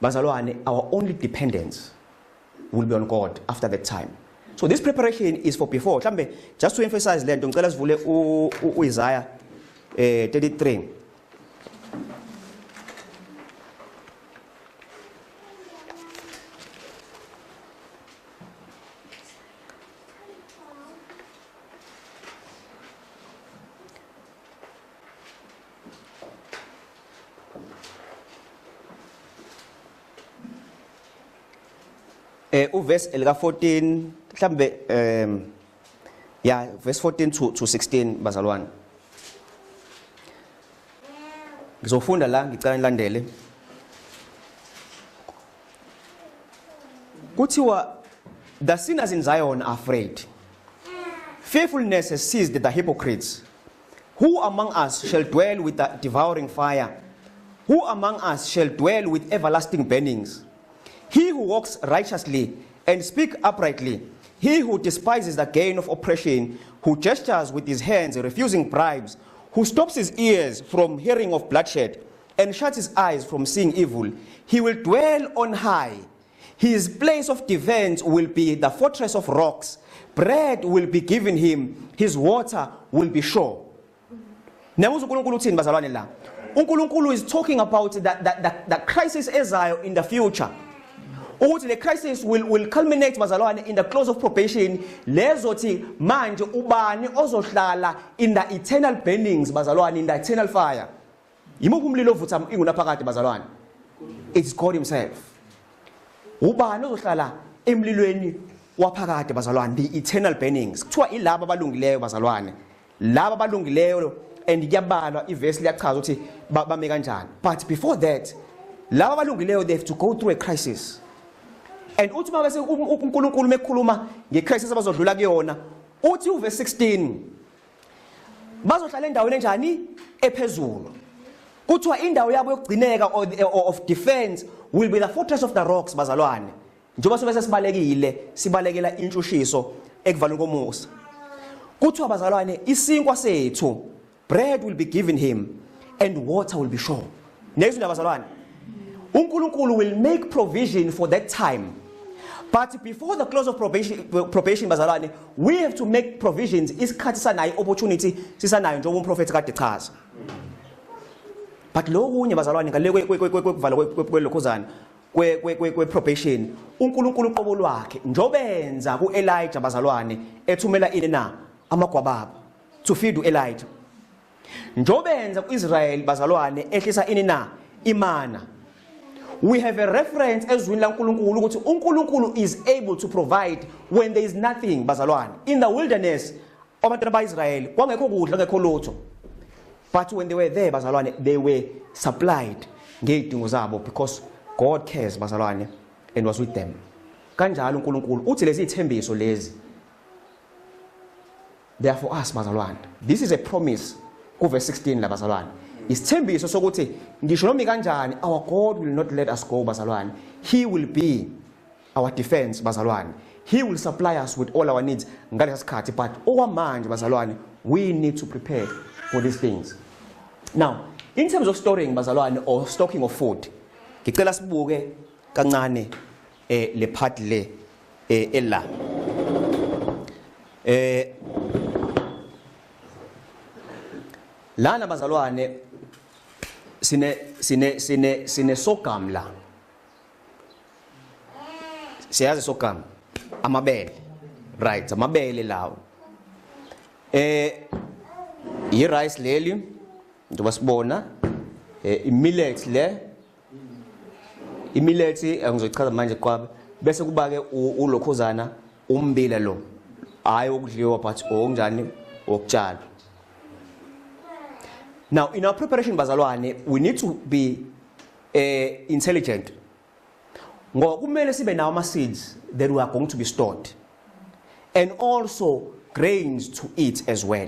bazalwane, our only dependence will be on God after that time. So this preparation is for before. Mhlambe just to emphasize lento, ngicela sivule uIsaiah 33. Uverse elika 14 mhlambe, yeah, verse 14 to 16 bazalwane. Ngizofunda la, ngicela nilandele. Kuthiwa, "The sinners in Zion are afraid. Fearfulness has seized the hypocrites. Who among us shall dwell with the devouring fire? Who among us shall dwell with everlasting burnings? He who walks righteously and speak uprightly, he who despises the gain of oppression, who gestures with his hands, refusing bribes, who stops his ears from hearing of bloodshed and shuts his eyes from seeing evil, he will dwell on high. His place of defense will be the fortress of rocks. Bread will be given him, his water will be sure." Niyamuzwa uNkulunkulu uthini bazalwane la? uNkulunkulu is talking about the crisis ezayo in the future, ukuthi le crisis will culminate, bazalwane, in the close of probation, lezothi manje ubani ozohlala in the eternal burnings, bazalwane, in the eternal fire. Yimuphi umlilo ovutha ingunaphakade, bazalwane? It's God himself. Ubani ozohlala emlilweni waphakade, bazalwane, the eternal burnings? Kuthiwa ilabo abalungileyo, bazalwane, laba abalungileyo, and kuyabalwa, ivesi liyachaza ukuthi bame kanjani. But before that, laba abalungileyo, they have to go through a crisis. And uthi uma bese uNkulunkulu mekhuluma ngecrisis abazodlula kuyona, uthi uverse 16, bazohlala endaweni enjani? Ephezulu. Kuthiwa indawo yabo yokugcineka or of defense will be the fortress of the rocks, bazalwane, njengoba sobe sesibalekile, sibalekela intshushiso ekuvalweni komusa. Kuthiwa, bazalwane, isinkwa sethu, bread will be given him and water will be sure. Niyezwa, bazalwane? uNkulunkulu will make provision for that time. But before the close of probation, bazalwane, we have to make provisions isikhathi sanayo, opportunity sisanayo, njengoba umprofeti kade chaza. But lokunye, bazalwane, ngale kwekuvala kwelokhuzana kwe probation, uNkulunkulu uqobo lwakhe, njobenza kuElijah, bazalwane, ethumela ini na? Amagwababa to feed uElijah. Njobenza kuIsrael, bazalwane, ehlisa ini na? Imana. We have a reference ezwini laNkulunkulu ukuthi uNkulunkulu is able to provide when there is nothing, bazalwane. In the wilderness, abantwana baIsrael kwangekho kudla, ngekho lutho, but when they were there, bazalwane, they were supplied ngezidingo zabo because God cares, bazalwane, and was with them. Kanjalo uNkulunkulu uthi lezi ithembiso lezi, they are for us, bazalwane. This is a promise kuverse 16 la, bazalwane, isithembiso sokuthi ngisho noma kanjani, our God will not let us go, bazalwane. He will be our defense, bazalwane. He will supply us with all our needs ngalesa sikhathi. But okwamanje, bazalwane, we need to prepare for these things. Now, in terms of storing, bazalwane, or stocking of food, ngicela sibuke kancane le part le ela lana, bazalwane. Sine sorghum la. Siyazi sorghum, amabele, right? Amabele lawo. I rice leli, njengoba sibona, imillet le. Imillet ngizochaza manje qwabe. Bese kuba ke ulokhuzana, umbila lo, hayi okudliwa but okunjani? Okutshala. Now, in our preparation, bazalwane, we need to be intelligent, ngoba kumele sibe nawo ama seeds that we are going to be stored and also grains to eat as well,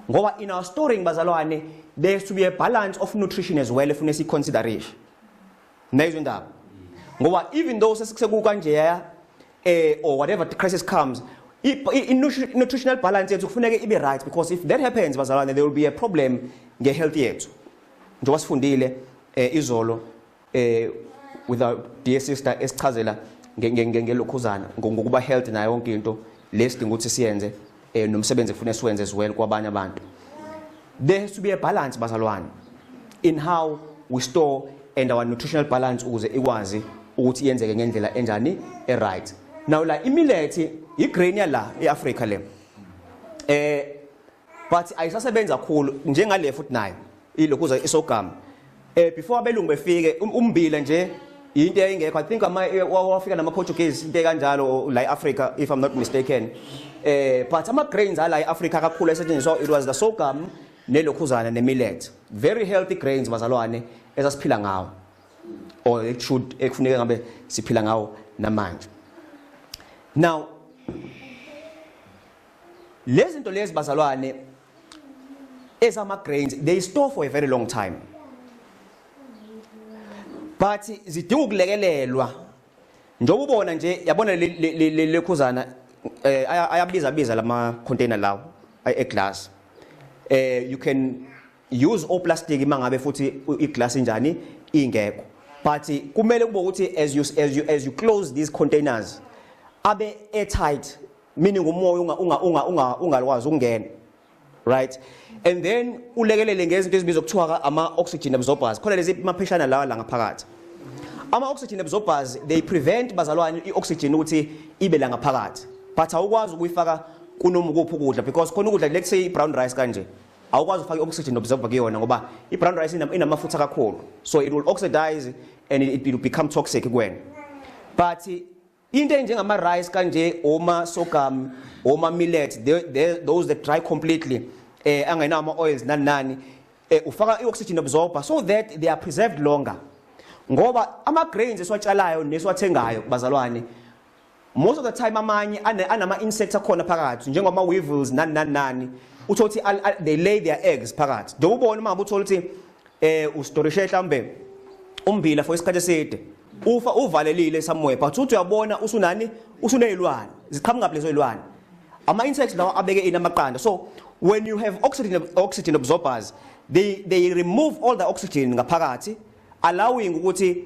ngoba in our storing, bazalwane, there has to be a balance of nutrition as well efuna siconsideration. Nayizwe indaba? Ngoba even though sesikukanjeya or whatever the crisis comes, i nutritional balance yethu kufuneka ibe right, because if that happens, bazalwane, there will be a problem ngehealth yethu, njengoba sifundile izolo with our dear sister esichazela ngelokhuzana, ngokuba health nayo yonke into lesidinga ukuthi siyenze, nomsebenzi kufanele siwenze as well kwabanye abantu. There has to be a balance, bazalwane, in how we store and our nutritional balance, ukuze ikwazi ukuthi iyenzeke ngendlela enjani? E right. Now la, imillet, igrain yala eAfrica le, but ayisasebenza kakhulu njengale. Futhi nayo ilokhuza isorghum, before abelungu befike, umbila nje into eyayingekho. I think ama wafika nama Portuguese, into kanjalo, la eAfrica, if I'm not mistaken. But ama grains ala eAfrica kakhulu esetshenziswa, it was the sorghum nelokhuzana nemillet. Very healthy grains, bazalwane, esasiphila ngawo, or it should, ekufuneka ngabe siphila ngawo namanje. Now, lezi zinto lezi, bazalwane, ezama grains, they store for a very long time, but zidinga ukulekelelwa, njengoba ubona nje. Yabona lekhuzana, ayabiza biza lama container lawo eglass. You can use o plastic mangabe futhi iglass injani? Ingekho. But kumele kube ukuthi as you close these containers, abe airtight, meaning umoya unga unga unga unga ungalwazi ukungena. Right, and then ulekelele ngezinto ezibizwa kuthiwa ama oxygen absorbers. Khona lezi mapheshana lawa la ngaphakathi, ama oxygen absorbers, they prevent, bazalwane, i-oxygen ukuthi ibe la ngaphakathi. But awukwazi ukuyifaka kunoma ukuphi ukudla, because khona ukudla, let's say brown rice kanje, awukwazi ukufaka i-oxygen absorber kuyona ngoba i-brown rice inamafutha kakhulu, so it will oxidize and it will become toxic kuwena. But into enjengama rice kanje, oma sorghum, oma millet, those that dry completely, angenawo ama oils nani nani, ufaka i-oxygen absorber so that they are preserved longer, ngoba ama grains esiwatshalayo nesiwathengayo, bazalwane, most of the time amanye anama insects akhona phakathi, njengoma weevils nani nani nani. Uthola ukuthi they lay their eggs phakathi. Njengoba ubona uma ngabe uthola ukuthi ustorishe mhlambe umbila for isikhathi eside, ufa uvalelile somewhere, but uthi uyabona usunani, usunezilwane ziqhamuka lezo zilwane, ama insects lawa abeke in amaqanda. So when you have oxygen absorbers, they remove all the oxygen ngaphakathi, allowing ukuthi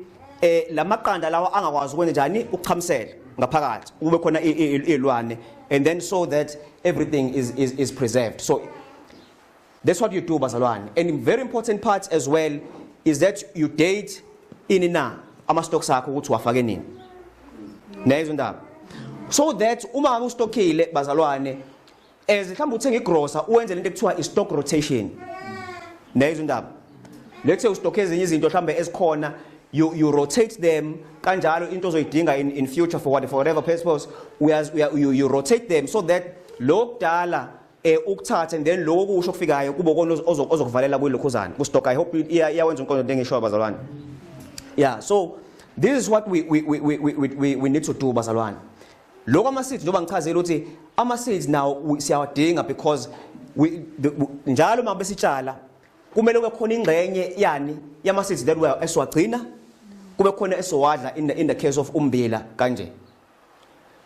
lamaqanda lawa angakwazi ukwenza njani, ukuchamisela ngaphakathi, kube khona izilwane, and then so that everything is preserved. So that's what you do, bazalwane. And very important part as well is that you date ini na ama stocks akho ukuthi wafake nini nezo ndaba, so that uma ngabe ustockile, bazalwane, as mhlawumbe uthenga igrocer, uwenze lento ekuthiwa i-stock rotation nezo ndaba. Let's say ustocke ezinye izinto mhlawumbe ezikhona, you rotate them kanjalo. Into ozoyidinga in future for whatever purpose, you rotate them so that lo kudala ukuthatha and then lokho kusho kufikayo kube kona ozokuvalela kuyilokhuzana ku stock. I hope iyawenza umqondo into engishoyo, bazalwane. Yeah, so this is what we need to do, bazalwane. Lokho ama seeds, njengoba ngichazile ukuthi ama seeds now siyawadinga because njalo uma besitshala kumele kube khona ingxenye yani yama seeds that we esiwagcina, kube khona esowadla in the case of umbila kanje.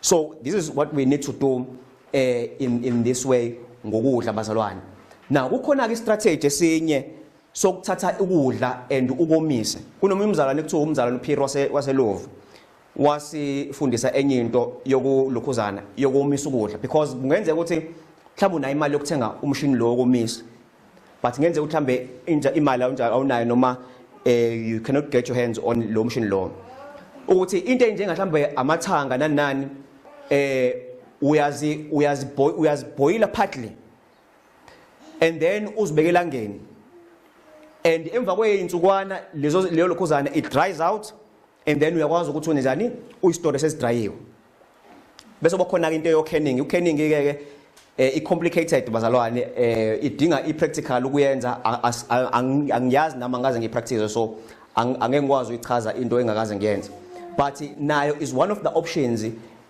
So this is what we need to do in this way ngokudla, bazalwane. Now kukhona ke strategy esinye sokuthatha ukudla and ukomise. Kunomunye umzalwane kuthiwa umzalwane uPhiri waseLovu, wasifundisa enye into yokulukhuzana, yokomisa ukudla, because kungenzeka ukuthi mhlawumbe unayo imali yokuthenga umshini lo wokomisa, but kungenzeka ukuthi mhlambe inja imali awunayo noma you cannot get your hands on lo mshini lo, ukuthi into enjenga mhlambe amathanga nani nani, uyaziboila partly and then uzibeke elangeni, and emva kweyinsukwana lezo leyo lokhuzana it dries out, and then uyakwazi ukuthi wenze uyistore sesidrayiwe. Bese bakhona into yo canning. U-canning ke i complicated, bazalwane, idinga i practical ukuyenza. Angiyazi nami, angaze ngipractice, so angeke ngikwazi ukuyichaza into engakaze ngiyenze, but nayo is one of the options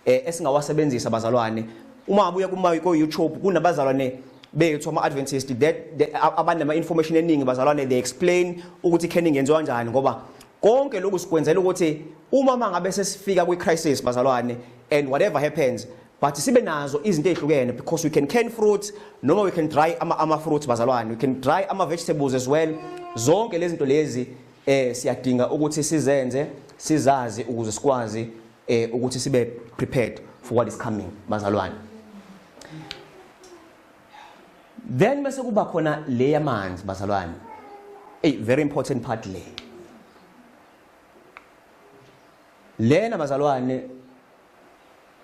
esingawasebenzisa, bazalwane. Uma ngabe uya kuma ko YouTube, kunabazalwane bethu ama Adventist that abanama information eningi, bazalwane. They explain ukuthi canning yenziwa kanjani, ngoba konke lokhu sikwenzela ukuthi uma mangabe sesifika kwi crisis, bazalwane, and whatever happens, but sibe nazo izinto ezihlukene, because we can can fruits noma we can dry ama fruits, bazalwane, we can dry ama vegetables as well. Zonke lezi zinto lezi siyadinga ukuthi sizenze, sizazi, ukuze sikwazi ukuthi sibe prepared for what is coming, bazalwane. Then bese kuba khona le yamanzi, bazalwane, a very important part le. Lena, bazalwane,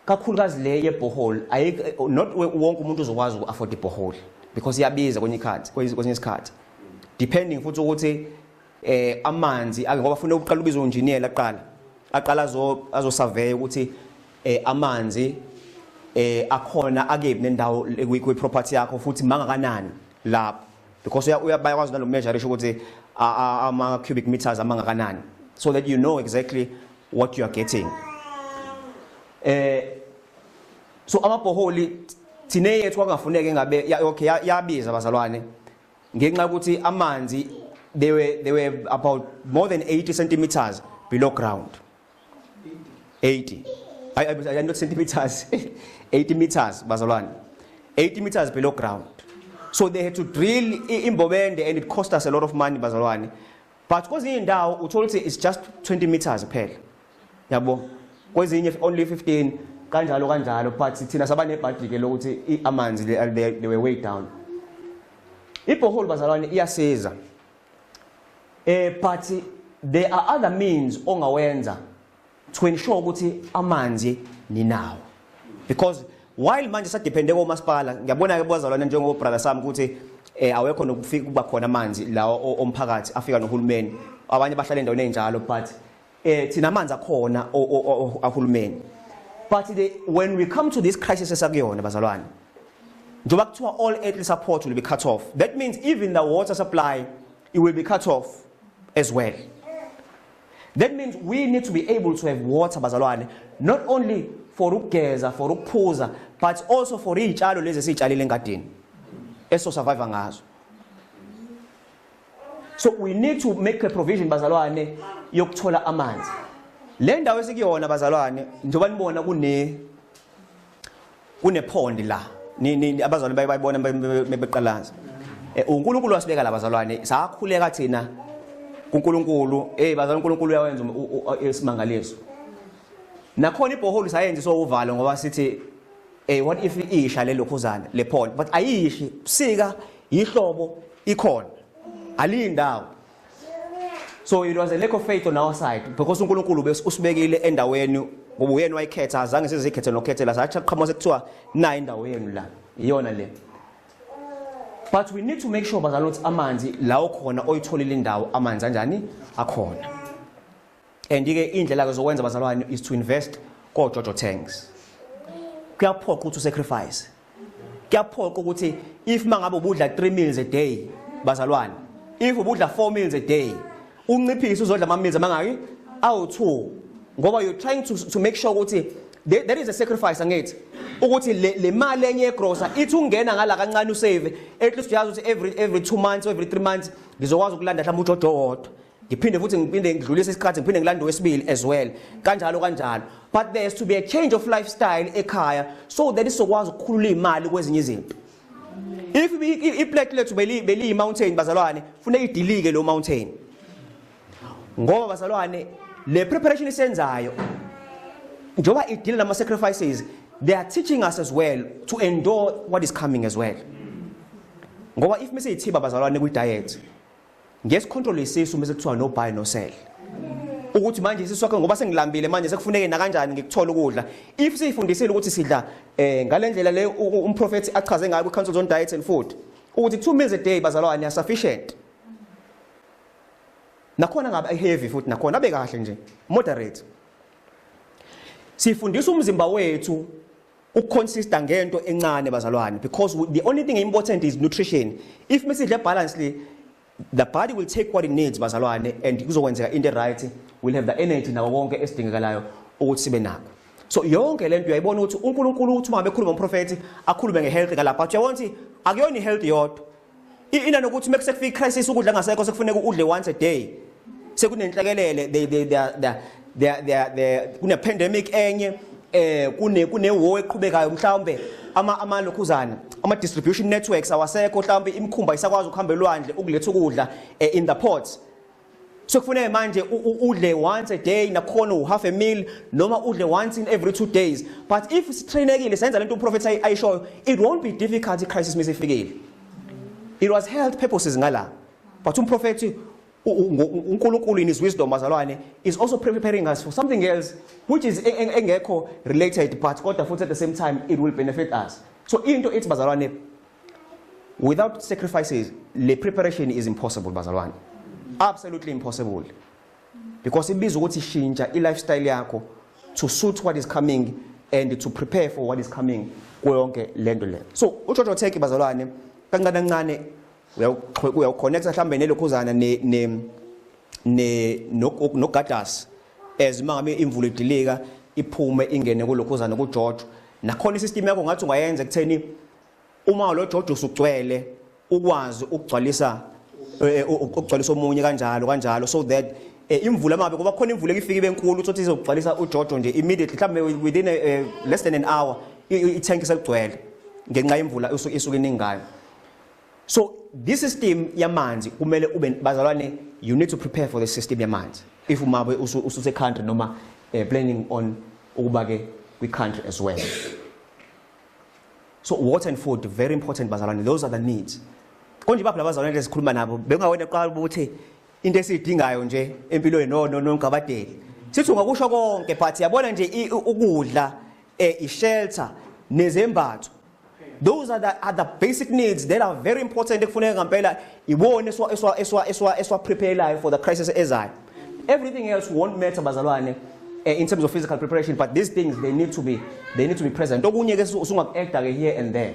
kakhulukazi le yeborehole, ayikho, not wonke umuntu uzokwazi uku-afford iborehole because iyabiza kwenye ikhathi, kwesinye isikhathi, depending futhi ukuthi amanzi ake, ngoba funa uqala ubiza unjiniyela aqala aqala azo survey ukuthi amanzi akhona akephi nendawo kwi property yakho, futhi mangakanani lapho, because bayakwazi nalo measure ukuthi ama cubic meters amangakanani, so that you know exactly what you are getting. So amabhoholi thine yethu kwakungafuneka engabe okay, yabiza, bazalwane, ngenxa yokuthi amanzi they were about more than 80 centimeters below ground. 80, I not centimeters, 80 meters, bazalwane, 80 meters below ground. So they had to drill imbobende and it cost us a lot of money, bazalwane. But kwezinye indawo uthola ukuthi it's just 20 meters kuphela, yabo, kwezinye only 15, kanjalo kanjalo. But thina saba nebhadi ke lokuthi amanzi they were way down. Iborehole, bazalwane, iyasiza, but there are other means ongawenza to ensure ukuthi amanzi ninawo, because while manje sadepende komasipala, ngiyabona ke bazalwane, njengoba brother sami ukuthi awekho nokufika kuba khona amanzi lawo omphakathi afika nohulumeni. Abanye bahlala endaweni enjalo, but thina amanzi akhona ahulumeni. But when we come to this crisis esakuyona, bazalwane, njengoba kuthiwa all earthly support will be cut off, that means even the water supply, it will be cut off as well. That means we need to be able to have water, bazalwane, not only for ukugeza, for ukuphuza, but also for izitshalo lezi esizitshalile engadini eso survive ngazo. So we need to make a provision, bazalwane, yokuthola amanzi. Le ndawo esikuyona, bazalwane, njengoba nibona kune pond la. Ni abazalwane bayibona beqalaza. UNkulunkulu wasibeka la, bazalwane. Sakhuleka thina kuNkulunkulu. Bazalwane, uNkulunkulu uyawenza isimangaliso. Nakhona iborehole sayenza sowuvalo ngoba sithi what if isha le lokhuzana le pond, but ayishi. Sika ihlobo ikhona, alindawo. So it was a lack of faith on our side, because uNkulunkulu usibekile endaweni ngoba uyena wayikhetha. Azange sizikhethe nokhethela, sathi qhamuka sekuthiwa nayi indawo yenu la, iyona le. But we need to make sure, bazalwane, ukuthi amanzi lawo khona oyitholile indawo, amanzi anjani akhona. And ke indlela ke zokwenza, bazalwane, is to invest ko Jojo tanks. Kuyaphoqa ukuthi usacrifice. Kuyaphoqa ukuthi if mangabe ubudla 3 meals a day, bazalwane, if ubudla 4 meals a day, unciphise uzodla ama meals amangaki? Awu2, ngoba you're trying to make sure ukuthi there is a sacrifice. Angithi ukuthi le mali enye yegrosa ithi ungena ngala kancane, usave at least, uyazi ukuthi every 2 months or every 3 months ngizokwazi ukulanda mhlawumbe ujojo wodwa, ngiphinde futhi ngiphinde ngidlulise isikhathi, ngiphinde ngilande wesibili as well, kanjalo kanjalo. But there has to be a change of lifestyle ekhaya so that isokwazi ukukhulula imali kwezinye izinto. If iplate lethu beli mountain, bazalwane, funeka idilike lo mountain, ngoba, bazalwane, le preparation isenzayo, njengoba ideal nama sacrifices, they are teaching us as well to endure what is coming as well. Ngoba if meseyithiba, bazalwane, kwi diet, ngesicontrol isisu mase kuthiwa no buy, no sell, ukuthi manje isisu sakho, ngoba sengilambile manje, sekufuneke na kanjani ngikuthola ukudla. If siyifundisile ukuthi sidla ngalendlela le umprofeti achaze ngayo ku Councils on Diet and Food ukuthi 2 meals a day, bazalwane, are sufficient. Nakhona ngabe heavy futhi, nakhona abe kahle nje, moderate. Sifundisa umzimba wethu ukukonsista ngento encane, bazalwane, because the only thing important is nutrition. If mesidle balancedly, the body will take what it needs, bazalwane, and kuzokwenzeka into right, we'll have the energy nako konke esidingekalayo ukuthi sibe nako. So yonke lento uyayibona ukuthi uNkulunkulu uthi uma bekhuluma umprofeti akhulume ngehealth ngalapha, but uyabona ukuthi akuyona ihealth yodwa. Ina nokuthi mekusekufika crisis, ukudla ngasekho, sekufuneka udle once a day, sekunenhlekelele, they kune pandemic enye, kune war eqhubekayo, mhlawumbe ama lokhuzana ama distribution networks awasekho, mhlawumbe imikhumba isakwazi ukuhamba elwandle ukuletha ukudla in the ports. So kufuneka manje udle once a day, nakhona u half a meal noma udle once in every 2 days. But if sitrainekile, senza lento uprofet ayishoyo, it won't be difficult i-crisis mesifikile. It was health purposes ngala, but umprofeti, uNkulunkulu in his wisdom, bazalwane, is also preparing us for something else which is engekho related, but kodwa futhi at the same time it will benefit us. So into ithi, bazalwane, without sacrifices le preparation is impossible, bazalwane, absolutely impossible, because ibiza ukuthi shintsha i-lifestyle yakho to suit what is coming and to prepare for what is coming kuyo yonke lento le. So uJojo tank, bazalwane, kancane kancane uyawuconnecta mhlambe nelokhuzana ne nogadas as uma ngabe imvula idilika, iphume ingene kulokhuzana kuJojo. Nakhona isystem yakho ngathi ungayenza ekutheni uma lo Jojo usugcwele, ukwazi ukugcwalisa omunye, kanjalo kanjalo, so that imvula mabe kuba khona imvula ekifika ibe enkulu, uthi izogcwalisa uJojo nje immediately, mhlawumbe within less than an hour itank seligcwele ngenxa yemvula isuke iningi ngayo. So this system yamanzi kumele ube, bazalwane, you need to prepare for the system yamanzi if umabe ususe country noma planning on ukuba ke kwi country as well. So water and food, very important, bazalwane. Those are the needs. Konje baphi labazalwane lesikhuluma nabo? Bekungawena qala ukuthi into esiyidingayo nje empilweni no nogabadeli. Sithi ungakusho konke, but yabona nje ukudla, i-shelter nezembatho, those are the basic needs that are very important ekufuneka ngempela ibone eswa eswa eswa eswa eswa prepare for the crisis ezayo. Everything else won't matter, bazalwane, in terms of physical preparation, but these things, they need to be present. Okunye ke usungaku-adda ke here and there.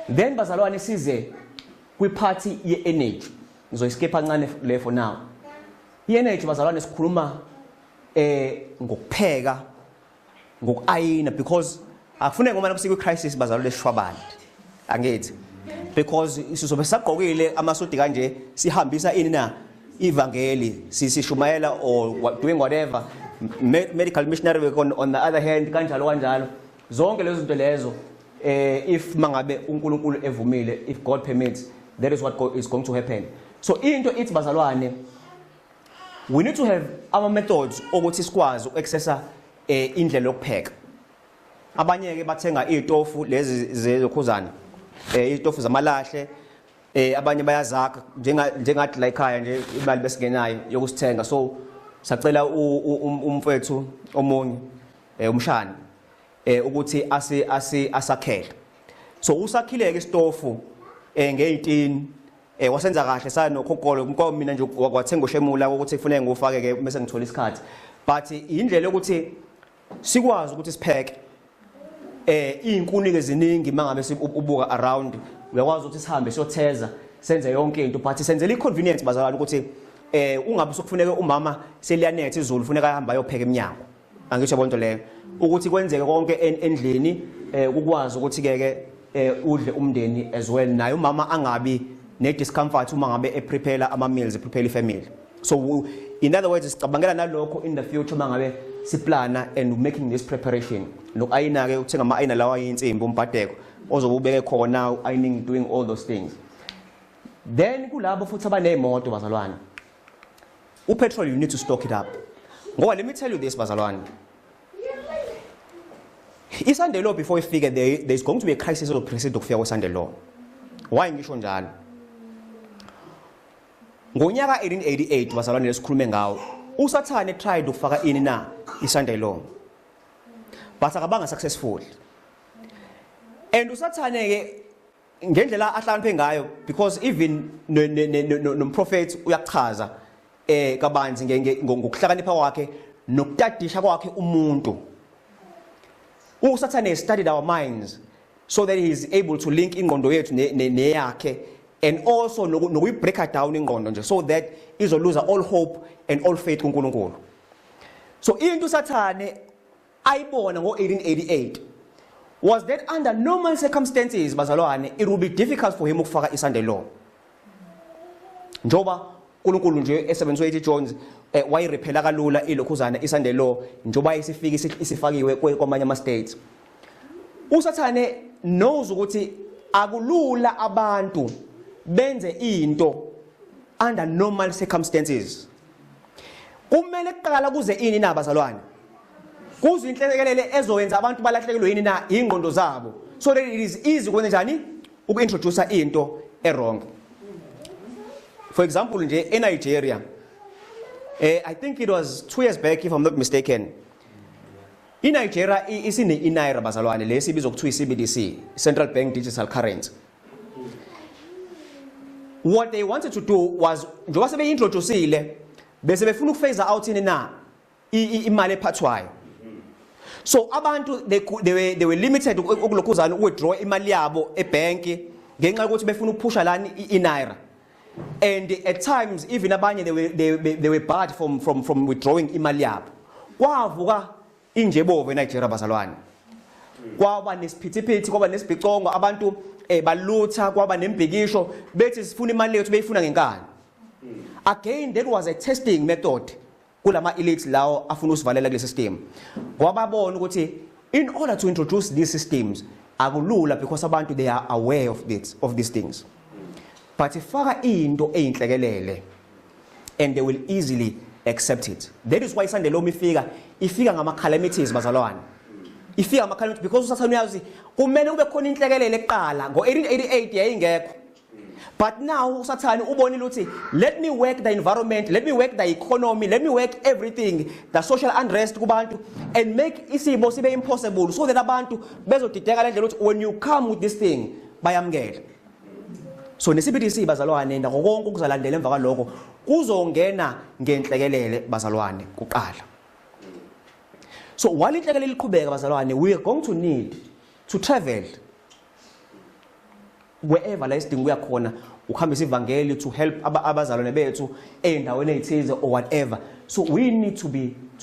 Then, bazalwane, size kwi-part ye-energy. Ngizoyiskipha kancane le for now. I-energy, bazalwane, sikhuluma ngokupheka, ngokuayina, because akufuneki ngoba nakusika crisis, bazalwane, leshwabane, angithi? Because sizobe sagqokile amasudi kanje, sihambisa ini na ivangeli, sishumayela or doing whatever, medical missionary work on the other hand, kanjalo kanjalo, zonke lezo zinto lezo. If mangabe uNkulunkulu evumile, if God permits, that is what is going to happen. So into ithi, bazalwane, we need to have our methods ukuthi sikwazi uku-accessa indlela yokupheka. Abanye ke bathenga izitofu lezi zezokhuzana, izitofu zamalahle. Abanye bayazakha, njengathi la ekhaya nje imali besingenayo yokusithenga, so sacela umfethu omunye, umshana, ukuthi asi asi asakhele. So usakhile ke isitofu nge18, wasenza kahle sanokhonkolo nko. Mina nje kwathenga ushemula ukuthi kufanele ngiwufake ke bese ngithola isikhathi, but indlela yokuthi sikwazi ukuthi sipheke, izinkuni ke ziningi. Mangabe ubuka around, uyakwazi ukuthi sihambe siyotheza, senze yonke into, but senzela i-convenience, bazalwane, ukuthi ungabe sokufuneka umama seliyanetha izulu funeka ahamba ayopheka eminyango. Angisho bonto leyo ukuthi kwenzeke konke endlini, ukwazi ukuthi ke ke udle umndeni as well, naye umama angabi ne discomfort uma ngabe eprepare ama meals, eprepare ifamily. So in other words, sicabangela nalokho in the future mangabe siplana and making this preparation. Nokuayina ke, uthenga ama ayina lawa ayinsimbi, umbhadeko ozobe ubeke khona, ironing, doing all those things. Then kulabo futhi abanezimoto, bazalwane, upetrol, you need to stock it up, ngoba let me tell you this, bazalwane, iSunday law before ifike, there's going to be a crisis ezo precede ukufika kweSunday law. Why ngisho njalo? Ngonyaka 1888, bazalwane, lesikhulume ngawo, uSathane tried ukufaka ini na iSunday law, but akabanga successful. And uSathane ke, ngendlela ahlakaniphe ngayo, because even nomprofeti uyachaza kabanzi ngokuhlakanipha kwakhe nokutadisha kwakhe umuntu, uSathane studied our minds so that he is able to link ingqondo yethu neyakhe and also nokuyibreaka down ingqondo nje so that izoluza all hope and all faith kuNkulunkulu. So into uSathane ayibona ngo-1888 was that under normal circumstances, bazalwane, it will be difficult for him ukufaka iSunday law, njoba uNkulunkulu nje esebenziswe ethi Jones wayirepeala kalula ilokhuzana iSunday law, njoba isifika isifakiwe kwamanye ama states. USathane knows ukuthi akulula abantu benze into under normal circumstances. Kumele kuqala kuze ini na, bazalwane? Kuze inhlekelele ezowenza abantu balahlekelwe yini na ingqondo zabo, so that it is easy ukwenza njani? Uku-introduce into e-wrong. For example nje, eNigeria, I think it was 2 years back, if I'm not mistaken, iNigeria isine inaira, bazalwane, lesi ibizwa kuthiwa i-CBDC, Central Bank Digital Currency. What they wanted to do was, njengoba sebeyintroduceile, bese befuna ukuphase out ini na imali ephathwayo. So abantu they were limited ukulokhuzana uwithdraw imali yabo ebank ngenxa yokuthi befuna ukuphusha lani inaira. And at times even abanye they were barred from withdrawing imali yabo. Kwavuka injebovu eNigeria, bazalwane, kwaba nesiphithiphithi, kwaba nesibhicongo, abantu balutha, kwaba nembhikisho, bethi sifuna imali yethu, beyifuna ngenkani. Again, that was a testing method kulama elites lawo afuna usivalela kule system, ngoba babona ukuthi in order to introduce these systems akulula, because abantu, they are aware of these things, but ifaka into eyinhlekelele and they will easily accept it. That is why Sunday law ifika, ifika ngama calamities, bazalwane, ifika ngama calamities, because uSathane uyazi kumele kube khona inhlekelele ekuqala. Ngo1888 yayingekho. But now uSathane ubonile ukuthi let me work the environment, let me work the economy, let me work everything, the social unrest kubantu, and make isimo sibe impossible so that abantu bezodideka le ndlela ukuthi when you come with this thing bayamukela. So ne-CBDC, bazalwane, nako konke okuzalandela emva kwaloko kuzongena ngenhlekelele, bazalwane, kuqala. So while inhlekelele iqhubeka, bazalwane, we are going to need to travel wherever la isidingo kuya khona, ukuhambisa ivangeli, to help abazalwane bethu ey'ndaweni ey'thize or whatever. So we need to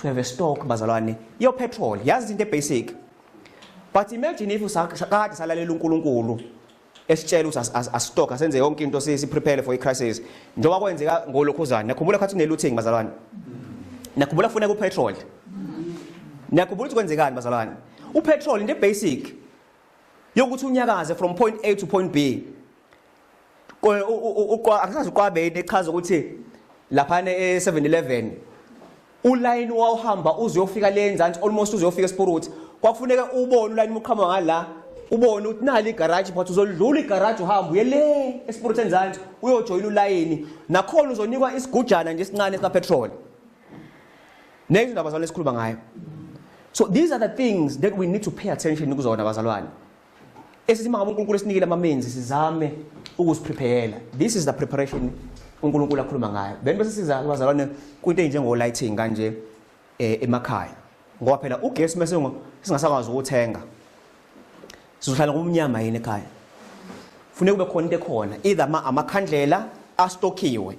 have a stock, bazalwane, yo petrol. Yazi, into basic, but imagine if kade salalela uNkulunkulu esitshela ukuthi asistock, asenze yonke into, si prepare for i-crisis, njengoba kwenzeka ngolokhuzana. Nakhumbula khathi kune-looting, bazalwane? Nakhumbula kufuneka upetrol? Nakhumbula ukuthi kwenzekani, bazalwane? Upetrol, into basic yokuthi unyakaze from point A to point B. Akusazi uqwabe yini echaza ukuthi laphana e-7-Eleven ulayini wawuhamba uze uyofika le nzansi, almost uze uyofika eSpurut. Kwakufuneka ubone ulayini uqhamuka ngala, ubone ukuthi nali igaraji, but uzolidlula igaraji, uhambe uye le eSpurut enzansi, uyojoyina ulayini, nakhona uzonikwa isigujana nje esincane sikapetrol. Next, indaba, bazalwane, esikhuluma ngayo. So these are the things that we need to pay attention kuzona, bazalwane, esithi mangabe uNkulunkulu esinikile ama-means, sizame ukuziprepare. This is the preparation uNkulunkulu akhuluma ngayo. Then bese siza, bazalwane, kwinto enjengo lighting kanje emakhaya, ngoba phela ugesi mase singasakwazi ukuthenga, sizohlala ngomnyama yini ekhaya? Funeka kube khona into ekhona, either amakhandlela astokhiwe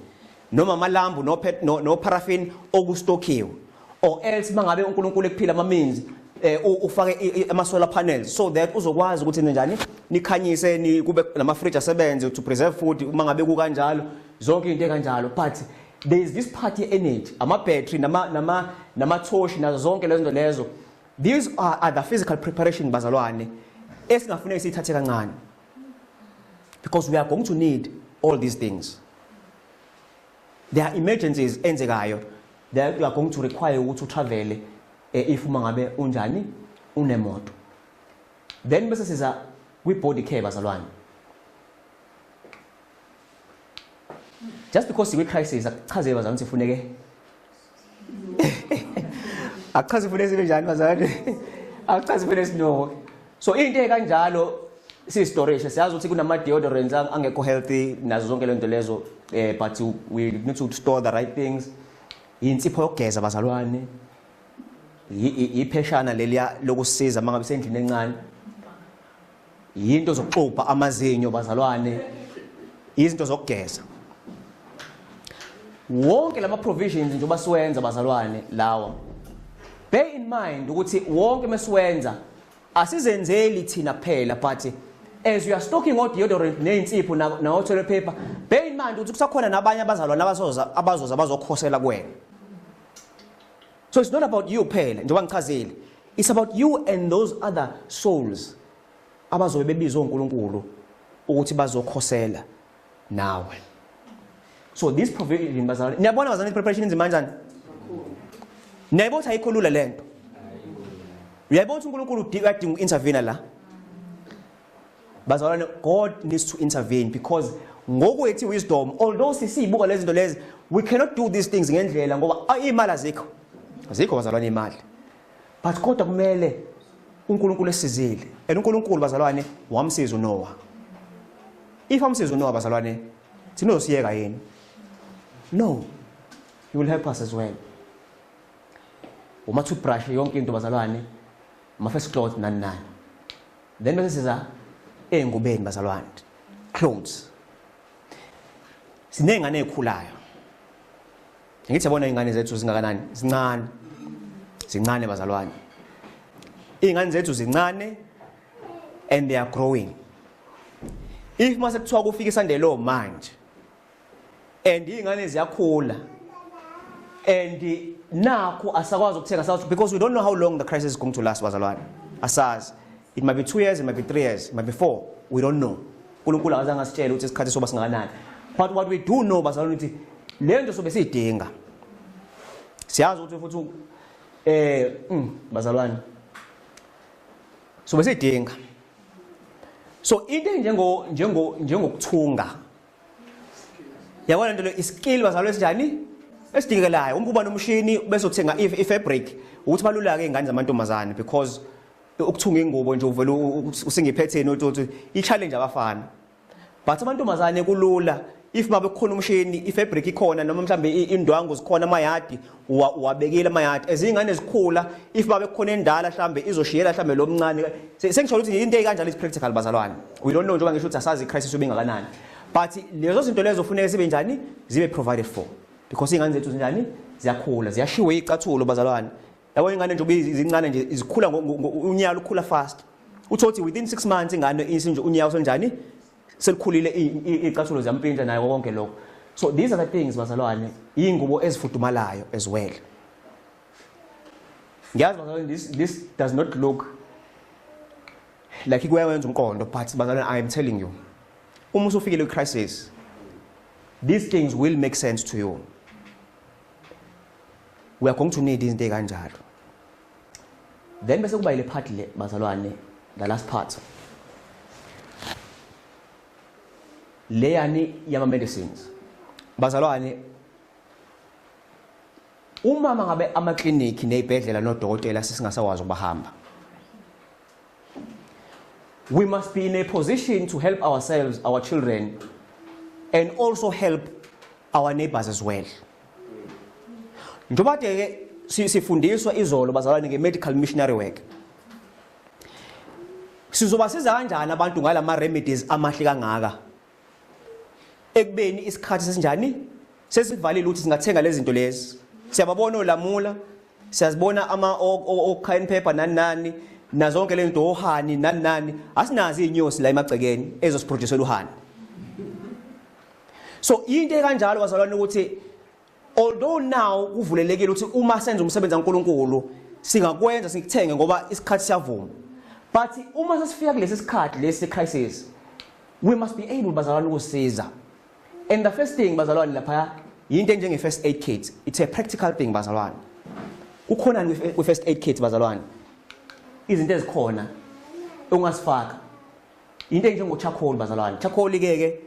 noma amalambu no paraffin okustokhiwe, or else mangabe uNkulunkulu ekuphila ama means, ufake ama solar panels so that uzokwazi ukuthi njani nikhanyise, ni kube nama fridge asebenze to preserve food uma ngabe kukanjalo, zonke into ekanjalo. But there is this part ye energy, ama battery nama torch nazo zonke lezo zinto lezo. These are the physical preparation, bazalwane, esingafuneki siyithathe kancane, because we are going to need all these things. There are emergencies enzekayo that you are going to require ukuthi utravel, if uma ngabe unjani unemoto. Then bese siza kwi body care, bazalwane. Just because sikwi crisis akuchaze, bazalwane, ukuthi funeke, akuchaze funeke sibe njani, bazalwane, akuchaze funeke sinuke. So into ekanjalo siyi-storage, siyazi ukuthi kunama deodorants angekho healthy nazo zonke lento lezo, but we need to store the right things. Insipho yokugeza, bazalwane, ipheshana leliya lokusiza mangabe sendlini encane, yinto zokuxubha amazinyo, bazalwane, izinto zokugeza. Wonke lama provisions njengoba siwenza, bazalwane, lawa, bear in mind ukuthi wonke mesiwenza asizenzeli thina kuphela, but as you are stocking o deodorant nezinsipho na toilet paper, bear in mind ukuthi kusakhona nabanye abazalwane abazoza bazokhosela kuwena. So it's not about you kuphela, njengoba ngichazile, it's about you and those other souls abazobe bebizwe uNkulunkulu ukuthi bazokhosela nawe. So this provision, bazalwane, niyabona, bazalwane, preparation inzima kanjani? Niyayibona ukuthi ayikho lula lento? Uyayibona ukuthi uNkulunkulu uyadinga uku-intervene la, bazalwane? God needs to intervene because ngokwethu wisdom, although sisiyibuka lezi zinto lezi, we cannot do these things ngendlela ngoba imali azikho, azikho, bazalwane, imali. But kodwa kumele uNkulunkulu esizile, and uNkulunkulu, bazalwane, wamsiza uNoah. If amsiza uNoah, bazalwane, thina uzosiyeka yini? No, he will help us as well. Uma toothbrush, yonke into, bazalwane, ama face cloth, nani nani. Then bese siza ey'ngubeni, bazalwane, clothes. Siney'ngane ey'khulayo. Ngithi yabona iy'ngane zethu zingakanani? Zincane, zincane, bazalwane. Iy'ngane zethu zincane and they are growing. If mase kuthiwa kufika iSunday law manje and iy'ngane ziyakhula and nakho asakwazi ukuthenga sazi, because we don't know how long the crisis is going to last, bazalwane, asazi. It might be 2 years, it might be 3 years, it might be 4, we don't know. uNkulunkulu akazange asitshele ukuthi isikhathi soba singakanani. But what we do know, bazalwane, ukuthi le nto sobe siyidinga. Siyazi ukuthi futhi bazalwane, sobe siyidinga. So into enjengo njengo njengokuthunga Yabona into le iskill bazalwane esinjani esidingekelayo. Uma uba nomshini bese uthenga i-fabric ukuthi balula ke ingane zamantombazane, because ukuthunga ingubo nje uvela usingiphetheni uthi i-challenge abafana, but amantombazane kulula if babe kukhona umshini, ifabric ikhona, noma mhlambe indwangu zikhona, amayadi uwabekile amayadi. Ezingane zikhula, if babe kukhona endala mhlambe izoshiyela mhlambe lo mncane. Sengisho ukuthi into ekanjalo is practical, bazalwane. We don't know, njengoba ngisho ukuthi asazi i-crisis ubingakanani, but lezo zinto lezo kufuneka zibe njani, zibe provided for, because ingane zethu zinjani, ziyakhula, ziyashiwe icathulo, bazalwane. Yabo, ingane nje izincane nje izikhula, unyalo ukhula fast. Uthothi within 6 months ingane isinje unyawo senjani, selikhulile, icathulo ziyampintsha nayo konke lokho. So these are the things, bazalwane, ingubo ezifudumalayo as well. Ngiyazi, bazalwane, this does not look like kuyawenza umqondo, but bazalwane, I am telling you, uma usufikile crisis, these things will make sense to you. We are going to need izinto ezikanjalo. Then bese kuba ile part le, bazalwane, the last part leyani yama medicines, bazalwane. Uma ngabe amakliniki nezibhedlela nodokotela sesingasakwazi ukubahamba, we must be in a position to help ourselves, our children, and also help our neighbors as well. Njengoba ke sifundiswa izolo, bazalwane, nge-medical missionary work, sizobasiza kanjani abantu ngalama remedies amahle kangaka ekubeni isikhathi sesinjani, sesivalile ukuthi singathenga lezi zinto lezi? Siyababona olamula, siyazibona ama o cayenne pepper, nani nani, nazonke lezi zinto, ohoney, nani nani. Asinazo inyosi la emagcekeni ezosiproducela uhoney. So into ekanjalo, bazalwane, ukuthi although now kuvulelekile ukuthi uma senza umsebenzi kaNkuluNkulu singakwenza, sikuthenge ngoba isikhathi siyavuma, but uma sesifika kulesi sikhathi lesi crisis, we must be able, bazalwane, ukusiza. And the first thing, bazalwane, lapha into enjenge first aid kit. It's a practical thing, bazalwane. Kukhona kwi first aid kit, bazalwane, izinto ezikhona ongasifaka, into enjengo charcoal, bazalwane. Charcoal ke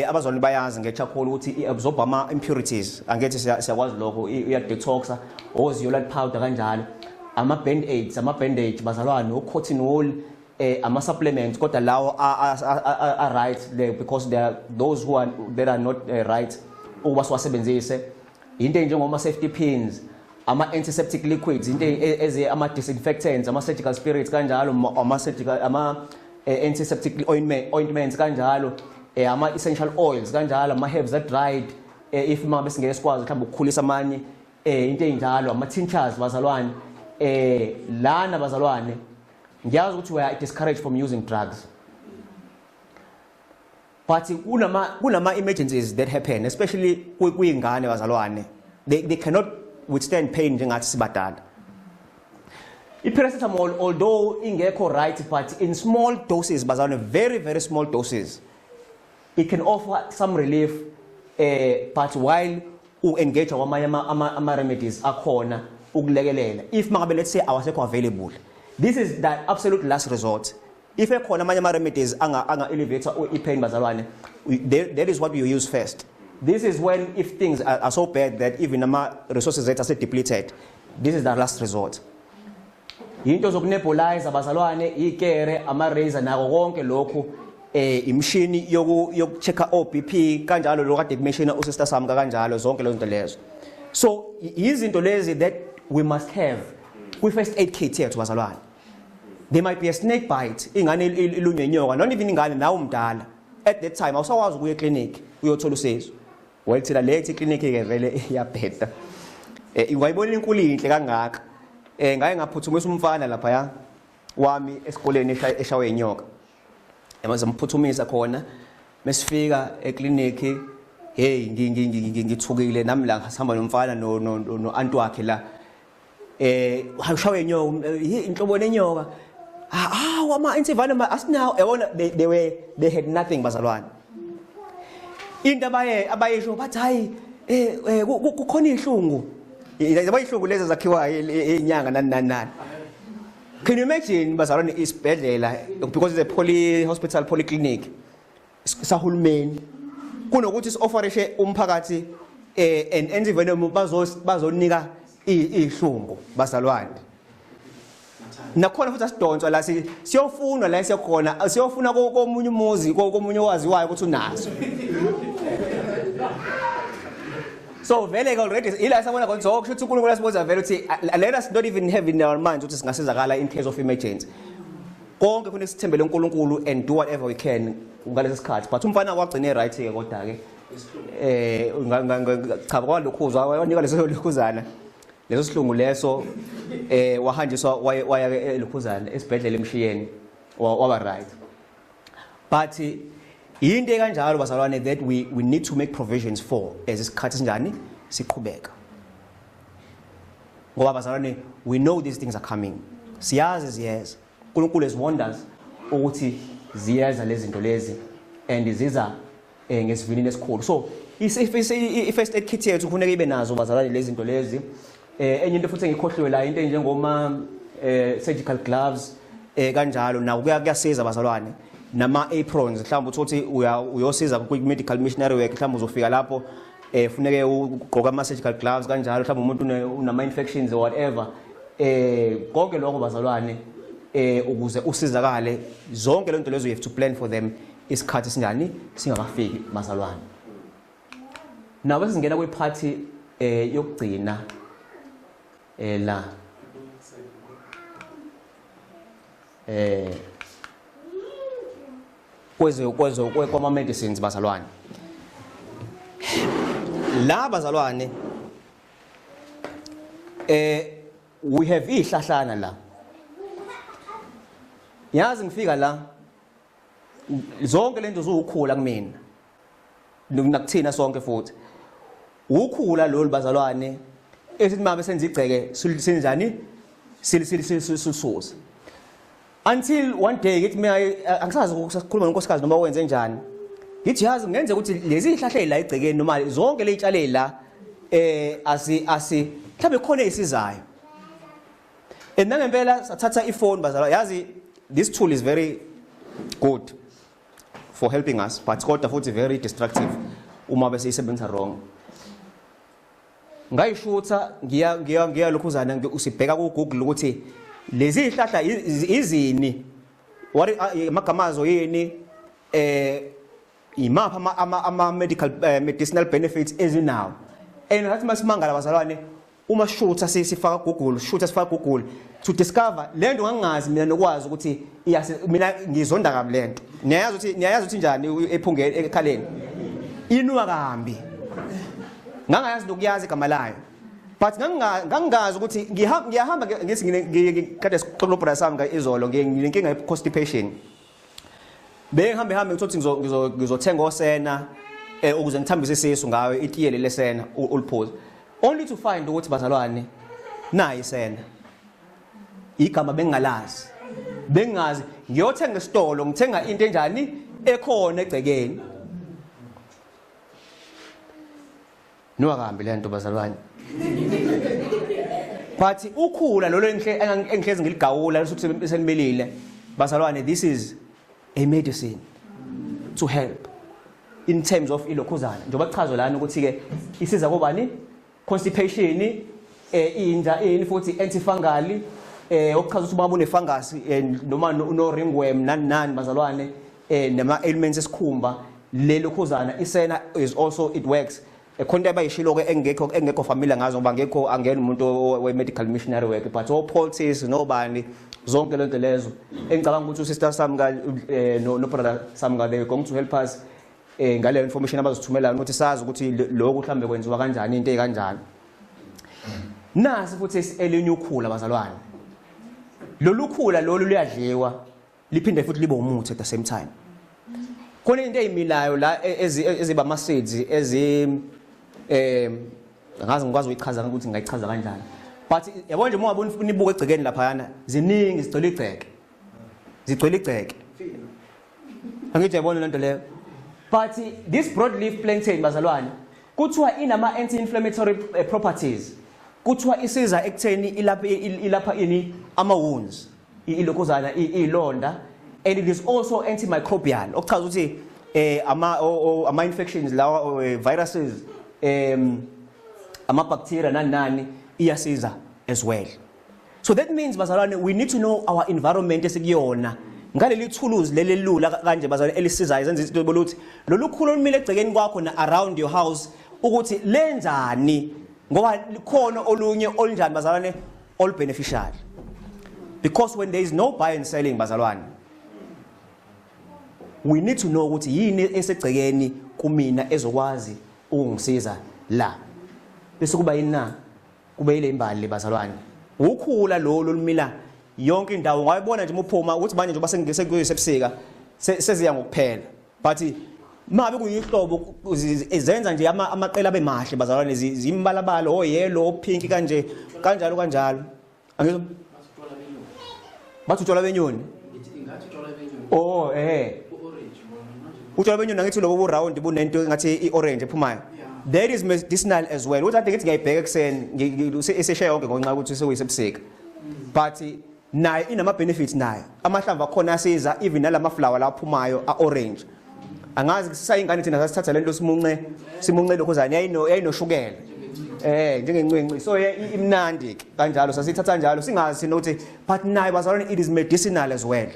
abazalwane bayazi nge-charcoal ukuthi i-absorb ama impurities, angithi siyakwazi lokho, iya detoxa, o-zeolite powder kanjalo, ama band-aids, ama bandage, bazalwane, o cotton wool, ama supplements, kodwa lawo are right there, because there are those who are that are not right ukuba siwasebenzise. Into enjengoma safety pins, ama antiseptic liquids, into ezi ama disinfectants, ama surgical spirits kanjalo, ama surgical ama antiseptic ointments kanjalo, ama essential oils kanjalo, ama herbs are dried, if uma besingeke sikwazi mhlawumbe ukukhulisa amanye, into eyinjalo, ama tinctures, bazalwane. Lana, bazalwane, ngiyazi ukuthi we are discouraged from using drugs, but kunama emergencies that happen, especially kuyingane, bazalwane. They cannot withstand pain njengathi sibadala. I-paracetamol, although ingekho right, but in small doses, bazalwane, very very small doses, it can offer some relief, but while u-engage kwamanye ama remedies akhona ukulekelela if mangabe, let's say, awasekho available. This is the absolute last resort. If ekhona amanye ama remedies anga elevate i-pain, bazalwane, that is what we use first. This is when if things are so bad that even ama resources ethu are depleted, this is the last resort. Into zokunebulize, bazalwane, ikere, ama razor, nako konke lokhu, imishini yokuchecka o-BP kanjalo, lo kade kumeshina usister Samka kanjalo, zonke lezo zinto lezo. So izinto lezi that we must have kwi first aid kit yethu, bazalwane. There might be a snake bite, ingane ilunywe inyoka, not even ingane, nawe umdala at that time awusakwazi ukuya eclinic uyothola usizo. Well, thina lethi iclinic ke vele iyabheda. Ungayibona inkulu, inhle kangaka. Ngaye ngaphuthumisa umfana lapha ya wami esikoleni eshawe inyoka. Yamaze khona mesifika eclinic, hey, ngithukile nami la, sihamba nomfana no aunt wakhe la. Ushawe inyoka, inhlobo nenyoka. Ah, ama antivenom asinawo, yabona. They had nothing, bazalwane. Into abaye abayisho bathi, hayi, kukhona ihlungu, yabo, ihlungu lezi zakhiwa inyanga, nani nani nani. Can you imagine, bazalwane, isibhedlela, because it's a poly hospital, polyclinic sahulumeni, Kunokuthi si-offerishe umphakathi an antivenom, bazonika ihlungu, bazalwane. Nakhona futhi asidonswa la, siyofunwa la siyokhona, siyofuna komunye umuzi, komunye owaziwayo ukuthi unaso. So vele ke already ila sabona khona, so kusho ukuthi uNkulunkulu asibuza vele ukuthi let us not even have in our minds ukuthi singasizakala in case of emergency. Konke kufanele sithembele uNkulunkulu and do whatever we can ngalesi sikhathi. But umfana wagcine right ke, kodwa ke cha, kwalokhuzwa wanika leso lokhuzana, leso sihlungu leso, wahanjiswa waya elokhuzana esibhedlela emshiyeni, waba right. But into ekanjalo, bazalwane, that we need to make provisions for as isikhathi sinjani siqhubeka, ngoba bazalwane, we know these things are coming. Siyazi ziyeza. uNkulunkulu has warned us ukuthi ziyeza lezi zinto lezi and ziza ngesivinini esikhulu. So i-first aid kit yethu kufuneka ibe nazo, bazalwane, lezi zinto lezi. Enye into futhi engikhohliwe la, into enjengoma surgical gloves kanjalo nawo kuyasiza, bazalwane, nama aprons. Mhlawumbe uthothi uyosiza ku medical missionary work, mhlawumbe uzofika lapho funeke ugqoka ama surgical gloves kanjalo, mhlawumbe umuntu unama infections or whatever. Konke lokho, bazalwane, ukuze usizakale, zonke lento lezo you have to plan for them isikhathi sinjani singakafiki, bazalwane. Nawe singena kwi-part yokugcina la kwezo kwama medicines, bazalwane. La, bazalwane, we have ihlahlana la. Yazi ngifika la, zonke lento zuwukhula kumina nakuthina sonke futhi. Ukhula lolu, bazalwane, esithi mabe senza igceke sinjani silisusa, until one day ngithi mina angisazi ukukhuluma nonkosikazi noma wenze njani, ngithi yazi ngenze ukuthi lezi zihlahla la egcekeni noma zonke lezitshalo la asi mhlawumbe khona ezisizayo. And nangempela sathatha ifoni, bazalwa. Yazi, this tool is very good for helping us, but kodwa futhi very destructive uma bese isebenzisa wrong. Ngayishutha, ngiya lokhuzana, usibheka ku Google ukuthi lezi zihlahla izini, what amagama azo yini, imaphi ama medical medicinal benefits ezinawo. And ngathi masimangala, bazalwane, uma shutha sifaka Google, shutha sifaka Google to discover lento ngangingazi mina nokwazi ukuthi iyasi. Mina ngizonda kabi lento. Niyayazi ukuthi njani ephungeni, ekhaleni inuka kambi. Ngangayazi nokuyazi igama layo, but ngangingazi ukuthi ngiyahamba ngithi kade sixoxa no-brother sami izolo, nginenkinga ye-constipation. Bengihambe hambe ngithothi ngizothenga osena ukuze ngithambise isisu ngayo, itiye lesena uliphuze, only to find ukuthi, bazalwane, nayi isena, igama bengingalazi, bengingazi. Ngiyothenga esitolo, ngithenga into enjani ekhona egcekeni. Nuka kambi lento, bazalwane. But ukhula lolo engihle engihlezi ngiligawula lisuthi senimelile, bazalwane, this is a medicine to help in terms of ilokhuzana, njengoba kuchazwe lana ukuthi ke isiza kobani, constipation, inja ini, futhi antifungal, okuchaza ukuthi uma une fungus noma no ringworm nani nani, bazalwane, nama ailments esikhumba, le lokhuzana isena is also, it works. Khona into abayishilo ke engekho familiar ngazo, ngoba ngekho angena umuntu we medical missionary work, but o poultice nobani, zonke lento lezo engicabanga ukuthi usister Samka no brother Samka, they going to help us ngale information abazithumela ukuthi sazi ukuthi lokhu mhlambe kwenziwa kanjani, into ekanjani. Nasi futhi elinye ukhula, bazalwane. Lolu khula lolu luyadliwa liphinde futhi libe umuthi at the same time. Khona into ezimilayo la eziba ama seeds ezi angazi ngikwazi ukuyichaza ukuthi ngingayichaza kanjani, but yabona nje uma wabona nibuka egcekeni laphayana, ziningi, zigcwele igceke, zigcwele igceke, angithi yabona lento leyo. But this broadleaf plantain, bazalwane, kuthiwa inama anti-inflammatory properties. Kuthiwa isiza ekutheni ilapha ini, ama wounds, ilokhuzana, ilonda, and it is also antimicrobial, okuchaza ukuthi ama infections lawa, viruses, ama bacteria nani nani, iyasiza as well. So that means, bazalwane, we need to know our environment esikuyona ngaleli thuluzi leli lula kanje, bazalwane, elisizayo zenza izinto ukuthi lolu khulu olumile egcekeni kwakho na around your house ukuthi lenzani, ngoba likhona olunye olunjani, bazalwane, all beneficial. Because when there is no buy and selling, bazalwane, we need to know ukuthi yini esegcekeni kumina ezokwazi ukungisiza la. Bese kuba yini na? Kube ile imbali, bazalwane, ukhula lo lolumila yonke indawo. Ungayibona nje uma uphuma ukuthi manje njengoba sengiyisebusika seziya ngokuphela, but mabe kuyihlobo zenza nje amaqela abe mahle, bazalwane, zimbalabala, o-yellow, o-pink, kanje kanjalo kanjalo. Angizwa bathi utshwala benyoni. Ingathi utshwala benyoni. Oh, eh. U-orange manje. Utshwala benyoni, angithi lobo bu-round bunento engathi i-orange ephumayo? That is medicinal as well. Uthi ade ngithi ngiyayibheka ekuseni eseshaye yonke ngonxa ukuthi sekuyisebusika, but nayo inama benefits nayo. Amahlamvu akhona asiza, even nalama flower la aphumayo a-orange. Angazi, sisayingane thina sasithatha lento simunce simunce lokho zani, yayinoshukela njengencinci, so imnandi ke kanjalo, sasithatha njalo singazi thina ukuthi, but nayo, bazalwane, it is medicinal as well,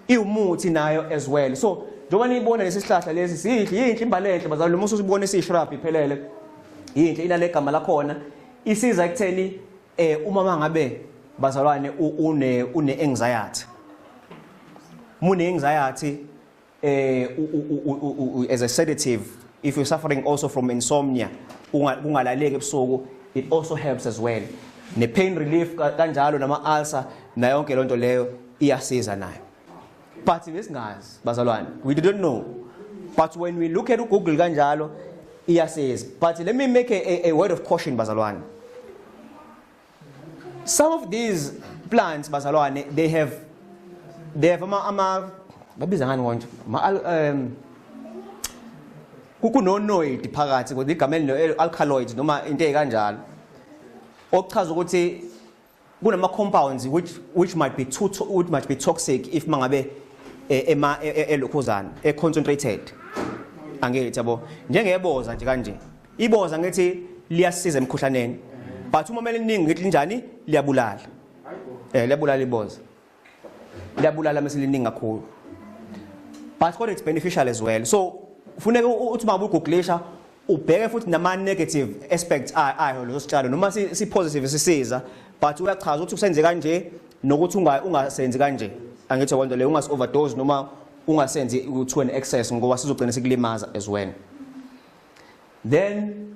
iwumuthi nayo as well. So njengoba niyibona lesi sihlahla lesi sihle, yinhle imbali enhle, bazalwane. Uma usubona isishrub iphelele, yinhle, inale gama lakhona, isiza ekutheni uma mangabe, bazalwane, une anxiety, mune anxiety, as a sedative, if you're suffering also from insomnia, kungalaleki ebusuku, it also helps as well, ne pain relief kanjalo, nama ulcer nayo yonke lonto leyo iyasiza nayo. But besingazi, bazalwane, we didn't know, but when we look at Google kanjalo, iyasiza. But let me make a word of caution, bazalwane. Some of these plants, bazalwane, they have ama babiza ngani konje, ma kunonoid phakathi, kodwa igama elino alkaloids noma into ekanjalo, okuchaza ukuthi kunama compounds which might be too to, which might be toxic if mangabe ema elokhuzana e concentrated, angithi yabo? Njengeboza nje kanje, iboza ngithi liyasiza emkhuhlaneni, but uma kumele liningi ngithi linjani? Liyabulala. Liyabulala iboza, liyabulala mase liningi kakhulu, but kodwa it's beneficial as well. So kufuneka uthi uma ugooglisha ubheke futhi nama negative aspects ayo leso sitshalo, noma si positive sisiza, but uyachaza ukuthi usenze kanje nokuthi ungasenzi kanje, angithi yonke leyo, ungas overdose noma ungasenzi to an excess, ngoba sizogcina sikulimaza as well. Then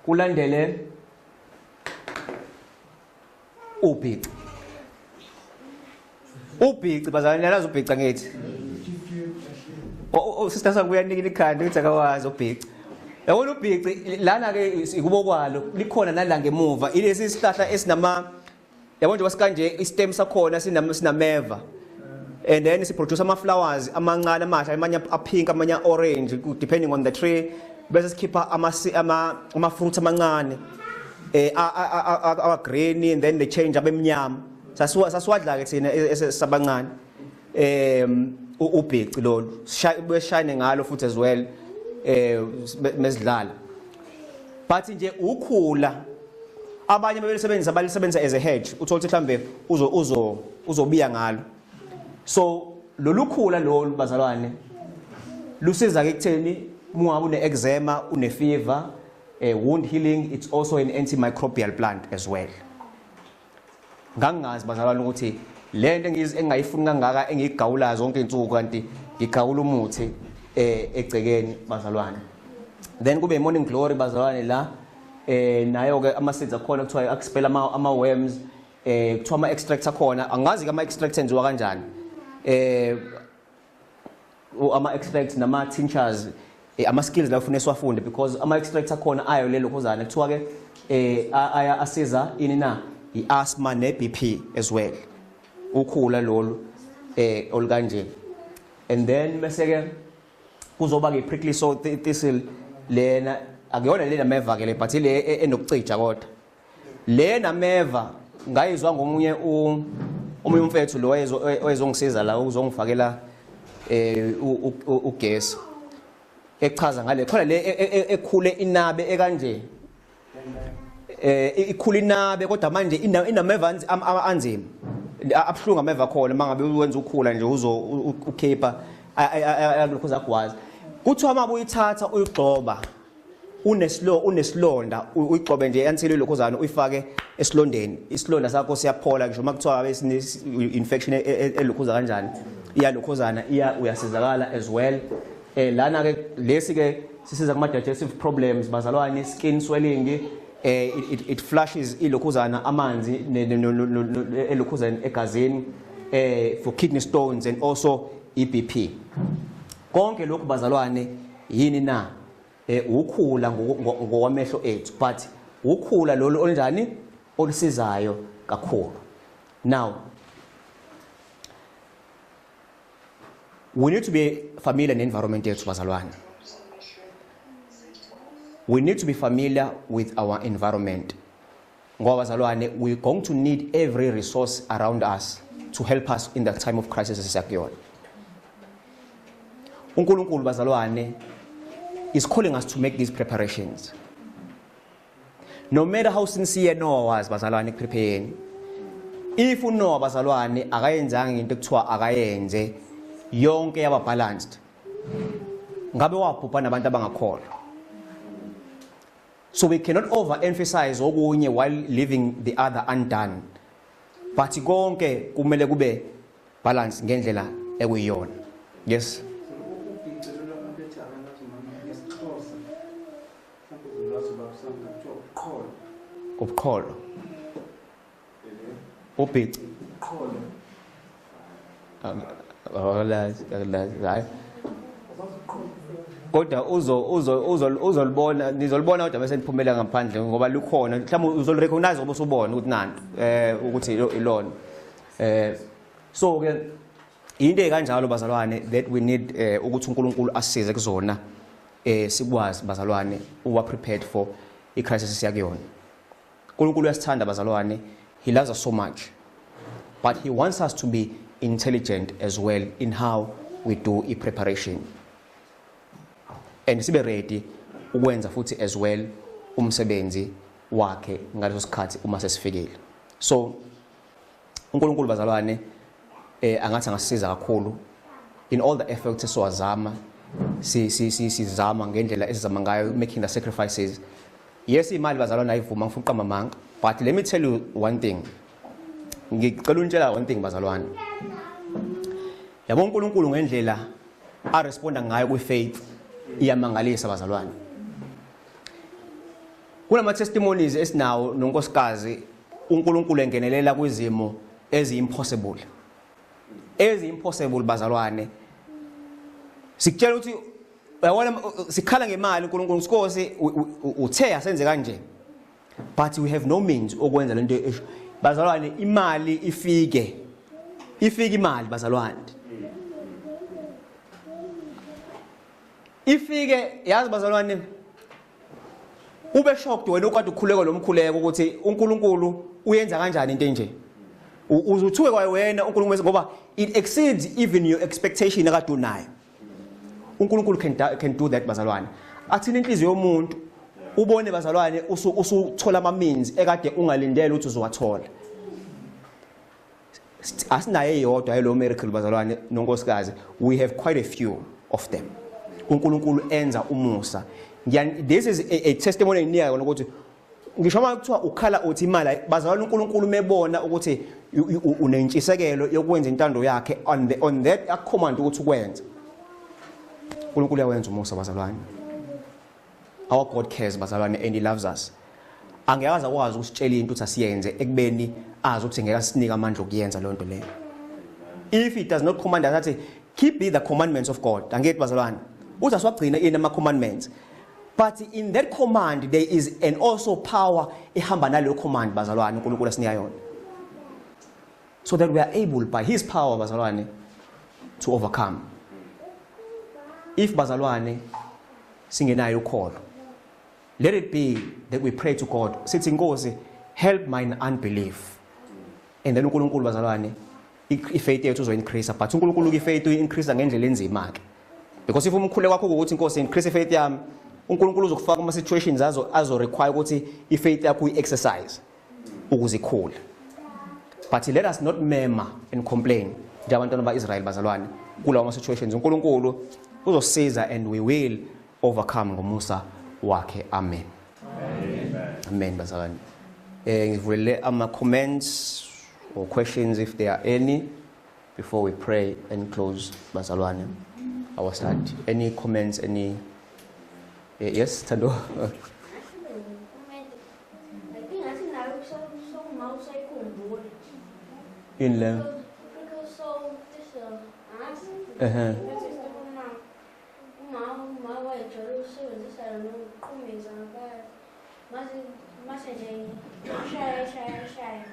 kulandele ubhici. Ubhici, bazalwane, niyalazi ubhici, angithi? Oh, sister sangu uyanika ikhanda ukuthi akawazi ubhici. Yabona ubhici lana ke ikubo kwalo likhona nala ngemuva, ilesi sihlahla esinama, yabona nje wasikanje, istem sakhona sinameva and then siproduce ama flowers amancane amahle, amanye apink, amanye orange, depending on the tree, bese sikhipha ama fruits amancane awa green and then they change abemnyama. Sasiwadla ke thina esabancane ubhici lolu, beshine ngalo futhi as well mesidlala. But nje ukhula abanye bebelisebenzisa, balisebenzisa as a hedge, uthola ukuthi mhlambe uzo uzobiya ngalo. So lolu khula lolu, bazalwane, lusiza ke ekutheni mungabe une eczema, une fever, wound healing. It's also an antimicrobial plant as well. Ngangingazi, bazalwane, ukuthi lento engingayifuni kangaka, engiyigawula zonke insuku, kanti ngigawula umuthi egcekeni, bazalwane. Then kube morning glory, bazalwane, la nayo ke ama seeds akhona kuthiwa expel ama worms. Kuthiwa ama extracts akhona, angazi ke ama extracts enziwa kanjani, ama extracts nama tinctures, ama skills la ufuna siwafunde, because ama extracts akhona ayo lelo khuzana kuthiwa ke aya asiza ini na i-asthma ne BP as well, ukhula lolu olukanje. And then bese ke kuzoba ke prickly so thistle. Lena akuyona lena meva ke le, but ile enokucija, kodwa lena meva ngayizwa ngomunye Omunye umfethu lo oyezongisiza la uzongifakela ugesi. Echaza ngale khona le ekhule inabe ekanje. Ikhule inabe kodwa manje inameva anzima. Abuhlungu ameva khona mangabe wenza ukhula nje uzo ukhipha alokhu zakwazi. Kuthiwa uma uyithatha uyigxoba unesilonda uyigxobe nje until ilokhuzana uyifake esilondeni, isilonda sakho siyaphola ngisho uma kuthiwa infection elokhuza kanjani iyalokhuzana iya uyasizakala as well. Lana ke lesi ke sisiza kuma digestive problems bazalwane, skin swelling, it flushes ilokhuzana amanzi elokhuzana egazini, for kidney stones and also iBP. Konke lokhu bazalwane yini na? Ukhula ngokwamehlo ethu, but ukhula lolu olunjani olusizayo kakhulu. Now we need to be familiar ne-environment yethu bazalwane. We need to be familiar with our environment. Ngoba bazalwane, we're going to need every resource around us to help us in the time of crisis esiyakuyona. uNkulunkulu bazalwane is calling us to make these preparations. No matter how sincere Noah was bazalwane preparing, if uNoah bazalwane akayenzanga into ekuthiwa akayenze yonke yaba balanced, ngabe wabhubha nabantu abangakholwa. So we cannot overemphasize okunye while leaving the other undone, but konke kumele kube balance ngendlela ekuyiyona. Yes. Ubuqholo. Ubhici. Akulazi hayi. Kodwa uzo uzolibona nizolibona kodwa bese niphumela ngaphandle ngoba lukhona, mhlawumbe uzolirecognize ngoba usubona ukuthi nanto ukuthi ilona. So ke into ekanjalo bazalwane that we need ukuthi uNkulunkulu asisize kuzona, sikwazi bazalwane uba prepared for i-crisis esiyakuyona. uNkulunkulu uyasithanda bazalwane, he loves us so much, but he wants us to be intelligent as well in how we do i-preparation and sibe ready ukwenza futhi as well umsebenzi wakhe ngaleso sikhathi uma sesifikile. So uNkulunkulu bazalwane angathi angasisiza kakhulu in all the efforts esiwazama, si si si sizama ngendlela esizama ngayo, making the sacrifices. Yes, imali bazalwane ayivuma, ngifuna uqamba amanga, but let me tell you one thing, ngicela unitshela one thing bazalwane. Yabo, uNkulunkulu ngendlela aresponda ngayo kwi-faith iyamangalisa bazalwane. Kulama testimonies esinawo nonkosikazi, uNkulunkulu engenelela kwizimo ezi-impossible, ezi-impossible bazalwane. Sikutshela ukuthi uyabona sikhala ngemali, uNkulunkulu sikosi uthe asenze kanje, but we have no means okwenza lento esho. Bazalwane, imali ifike, ifike imali bazalwane, ifike. Yazi bazalwane, ube shocked wena ukade ukhuleka lo mkhuleko ukuthi uNkulunkulu uyenza kanjani into enje. Uzuthuke kwaye wena uNkulunkulu ngoba it exceeds even your expectation akade unayo. uNkulunkulu can do that bazalwane, athini inhliziyo yomuntu, ubone bazalwane usuthola ama means ekade ungalindele ukuthi uzowathola. Asinaye eyodwa yelo miracle bazalwane nonkosikazi, we have quite a few of them. uNkulunkulu enza umusa. This is a testimony enginika yona ukuthi ngisho uma kuthiwa ukhala uthi imali bazalwane, uNkulunkulu mebona ukuthi unentshisekelo yokwenza intando yakhe on that akucommand ukuthi ukwenze, uNkulunkulu uyawenza umusa bazalwane. Our God cares bazalwane and he loves us. Angeke akwazi ukusitshela into ukuthi asiyenze ekubeni azi ukuthi ngeke asinike amandla okuyenza leyo nto leyo. If he does not command us, athi keep the commandments of God, angithi bazalwane uthi asiwagcine ini ama commandments, but in that command there is an also power ehamba naleyo command bazalwane uNkulunkulu asinika yona, so that we are able by his power bazalwane to overcome. If bazalwane singenayo ukholo, let it be that we pray to God sithi, "Inkosi, help mine unbelief," and then uNkulunkulu bazalwane I-faith yethu uzo-increase, but uNkulunkulu i-faith uyi-increase ngendlela enzima ke, because if umkhuleko wakho ukuthi, "Inkosi, increase i-faith yami," uNkulunkulu uzokufaka kuma situations azo require ukuthi i-faith yakho uyi-exercise ukuze ikhule. But let us not murmur and complain njengabantwana ba-Israyeli, bazalwane. Kulawo ma-situations uNkulunkulu uzosiza and we will overcome ngomusa wakhe. Amen, amen, bazalwane. Ngivulele ama comments or questions, if there are any, before we pray and close, bazalwane, our study. Any comments? Any? Yes, Thando. Ngathi nawe sokuma usayikhumbula. In le? Because so this angazi. Uma wayejwayele ukusebenzisa yona ukuqhumisa ngaphakathi. Mase nje ngishaya shaya shaya.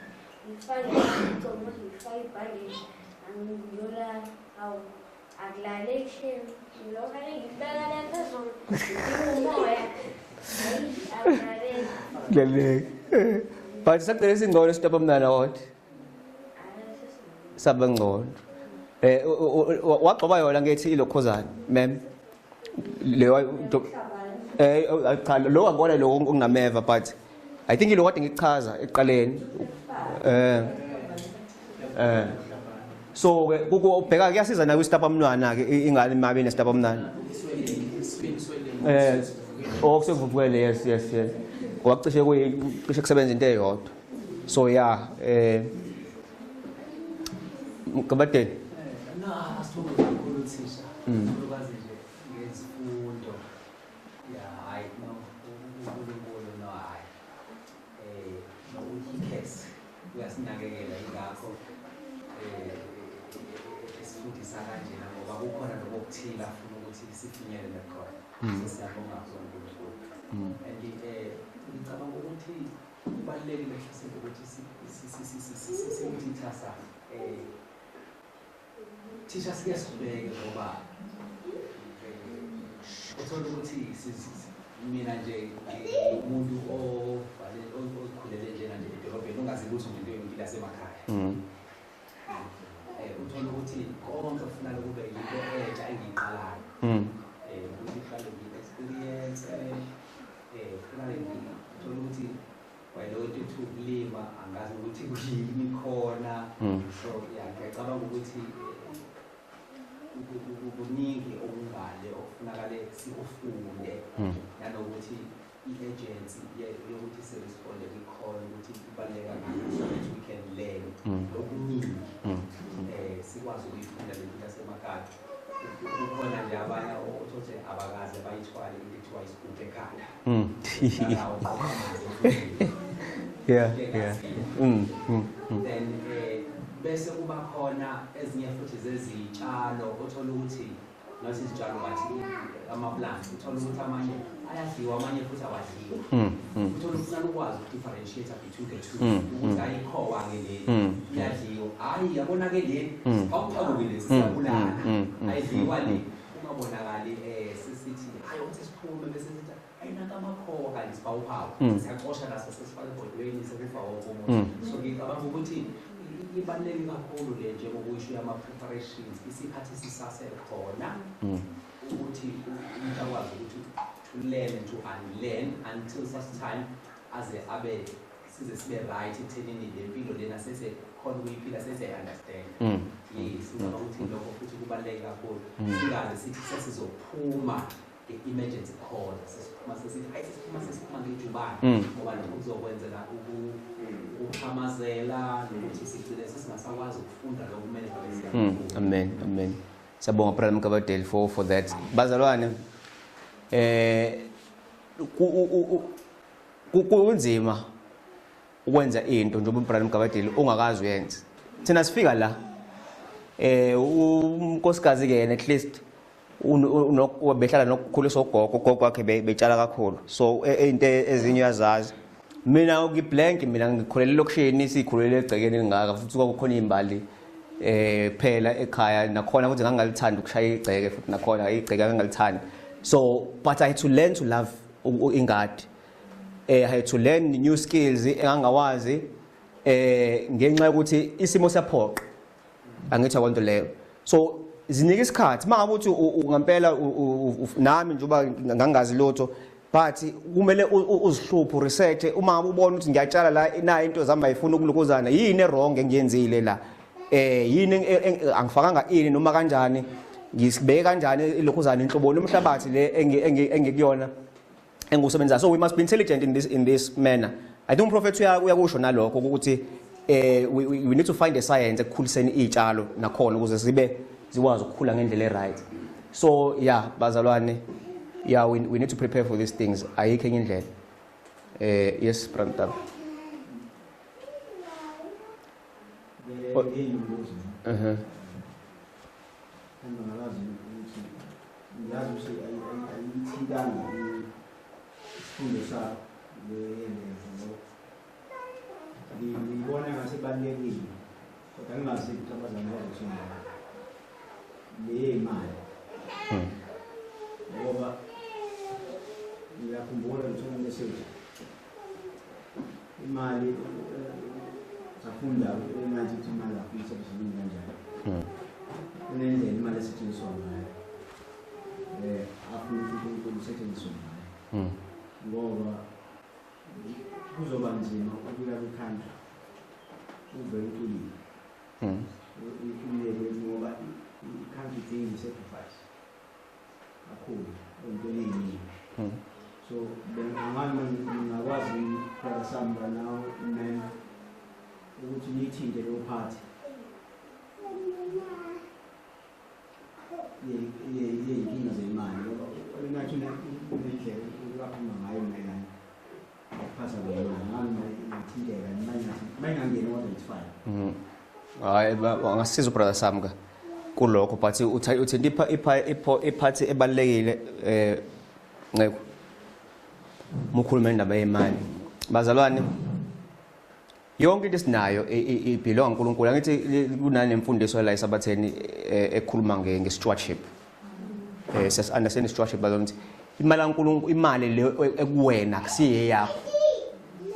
Ngifake igcobo, mase ngifake ibhandishi. Angiyolala. Hawu, akulaleki shame. Ngilokhu ngibeka le phezulu. Umoya. Hayi, akulaleki. Kulaleki, but sagcina singcono isitop mnana kodwa saba ngcono. Wagcoba yona ngethi ilokhozana ma'am leyo. Cha, lo angibona lo okunameva, but I think ilo kade ngichaza ekuqaleni. So ke ubheka kuyasiza na kwisitapa mnwana ke ingane mabe nesitapa mnwana. Swelling, swelling. Okusevuvukele, yes, wacishe kuyi cishe kusebenza into eyodwa. So yeah, Mgabadeni. Na, asithokoze kakhulu, thisha. Kakhulukazi nje ngezifundo. Ya, hayi no, uNkulunkulu no, hayi. No, he cares. Uyasinakekela, ingakho esifundisa kanjena, ngoba kukhona lokho okuthile afuna ukuthi sifinyelele khona. So siyabonga kuNkulunkulu. And ngicabanga ukuthi kubalulekile mhlasimbe ukuthi siwuthithasa thisha, sike sibheke, ngoba uthola ukuthi mina nje ngiwumuntu ovale ozikhulele njena nje edolobheni, ongazi lutho ngento yempilo yasemakhaya. Uthola ukuthi konke kufuneka kube yinto entsha engiyiqalayo, ukuthi kuqale ngi-experience, kufuneka ngithola ukuthi kwayilo nto ethi ukulima angazi ukuthi kuyini khona. So yeah, ngiyacabanga ukuthi kuningi okungale okufunakale sikufunde, nanokuthi i-agency yokuthi siresponde kwi-call ukuthi ibaluleke kangakanani, so that we can learn okuningi, sikwazi ukuyifunda le mpilo yasemakhaya. Kukhona nje abanye othothi abakaze bayithwale into ekuthiwa isigubhu ekhanda. Uqoqa amanzi emfuleni. Yeah. Then bese kuba khona ezinye futhi zezitshalo, othola ukuthi not izitshalo but ama-plants, uthola ukuthi amanye ayadliwa, amanye futhi awadliwa. Uthola ufuna ukwazi uku-differentiate between the two, ukuthi ayikhowa-ke leli, iyadliwa, hhayi yabona-ke leli, awucabuke lesi, siyabulala, ayidliwa le. Kungabonakali sesithi hayi, ukuthi siphume bese sithi ayinaka amakhowa, kanti sibawuphawu, siyacosha naso, sesifake ebhodweni, sekufa wonke umuntu. So ngicabanga ukuthi ibaluleke kakhulu le, njengokuyisho yama-preparations, isikhathi sisasekhona, ukuthi umuntu akwazi ukuthi to learn and to unlearn until such time aze abe size sibe right ekuthenini le mpilo lena sesekhona ukuyiphila, sesiyayi-understand. Yes, ngicabanga ukuthi lokho futhi kubaluleke kakhulu, singaze sithi sesizophuma nge-emergency call, sesiphuma sesithi hayi, sesiphuma ngejubane, ngoba lokho kuzokwenzeka ukuxhamazela nokuthi sigcine sesingasakwazi ukufunda lokho kumele ngabe siyakufunda. Amen. Amen. Siyabonga, Brother Mkabadeli, for that. Bazalwane, kunzima ukwenza into njengoba uBrother Mkabadeli ungakazi uyenze. Thina sifika la, unkosikazi ke yena at least behlala nokukhuliswa ugogo, ugogo wakhe betshala kakhulu. So into ezinye uyazazi. Mina ngiblank, mina ngikhulela elokishini, sikhulele egcekeni elingaka, futhi kwakukhona izimbali phela ekhaya nakhona, futhi ngangalithanda ukushaya igceke, futhi nakhona igceke ngangalithanda. So but I had to learn to love ingadi. I had to learn new skills engangawazi ngenxa yokuthi isimo siyaphoqa. Angithi akonto leyo. So zinika isikhathi mangabe uthi ngempela nami njengoba ngangazi lutho, but kumele uzihluphe, research. Uma ngabe ubona ukuthi ngiyatshala la, nayo into zami ayifuna ukulukuzana, yini wrong engiyenzile la, yini angifakanga ini noma kanjani, ngisibeke kanjani ilokhuzana, inhlobo lomhlabathi le engikuyona engiwusebenzisa. So we must be intelligent in this manner. I think prophet uyakusho nalokho ukuthi we need to find a science ekukhuliseni izitshalo nakhona ukuze zibe zikwazi ukukhula ngendlela e-right. So yeah, bazalwane, yeah, we need to prepare for these things. Ayikho enye indlela. Yes, Brandon. Ngiyimbuzo. Engingakazi ukuthi ngiyazi ukuthi ayithintanga isifundo sakho le ngoba ngiyibona ngathi ibalulekile, kodwa ngingazi ukuthi abazali bazothini ngayo le yemali, ngoba ngiyakhumbula ngithola i-message, imali, safunda engathi ukuthi imali afuna isetshenziswa kanjani. Kunendlela imali esetshenziswa ngayo, afuna ukuthi uNkulunkulu usetshenziswe ngayo, ngoba kuzoba nzima ukuya kwi-country uvele uculile, uyeke, ngoba i-country idinga i-sacrifice kakhulu ey'ntweni ey'ningi. So angani ngingakwazi, brother Samba nawe man, ukuthi niyithinte leyo part yey'nkinga zemali, ngoba nathi unendlela ukaphuma ngayo mayelana ukuphatha kwemali. Ngami ingathinteka uma ingangeni, kodwa it's fine. Hayi, angasiza ubrother Samka kulokho, but uthinta iphathi ebalekile, nceko mukhuluma indaba yemali. Bazalwane, yonke into esinayo ibelong uNkulunkulu. Angithi kunanemfundiso la esabatheni ekhuluma nge-stewardship. Siyas understand stewardship, bazalwane, ukuthi imali kaNkulunkulu, imali le ekuwena kusiye yakho,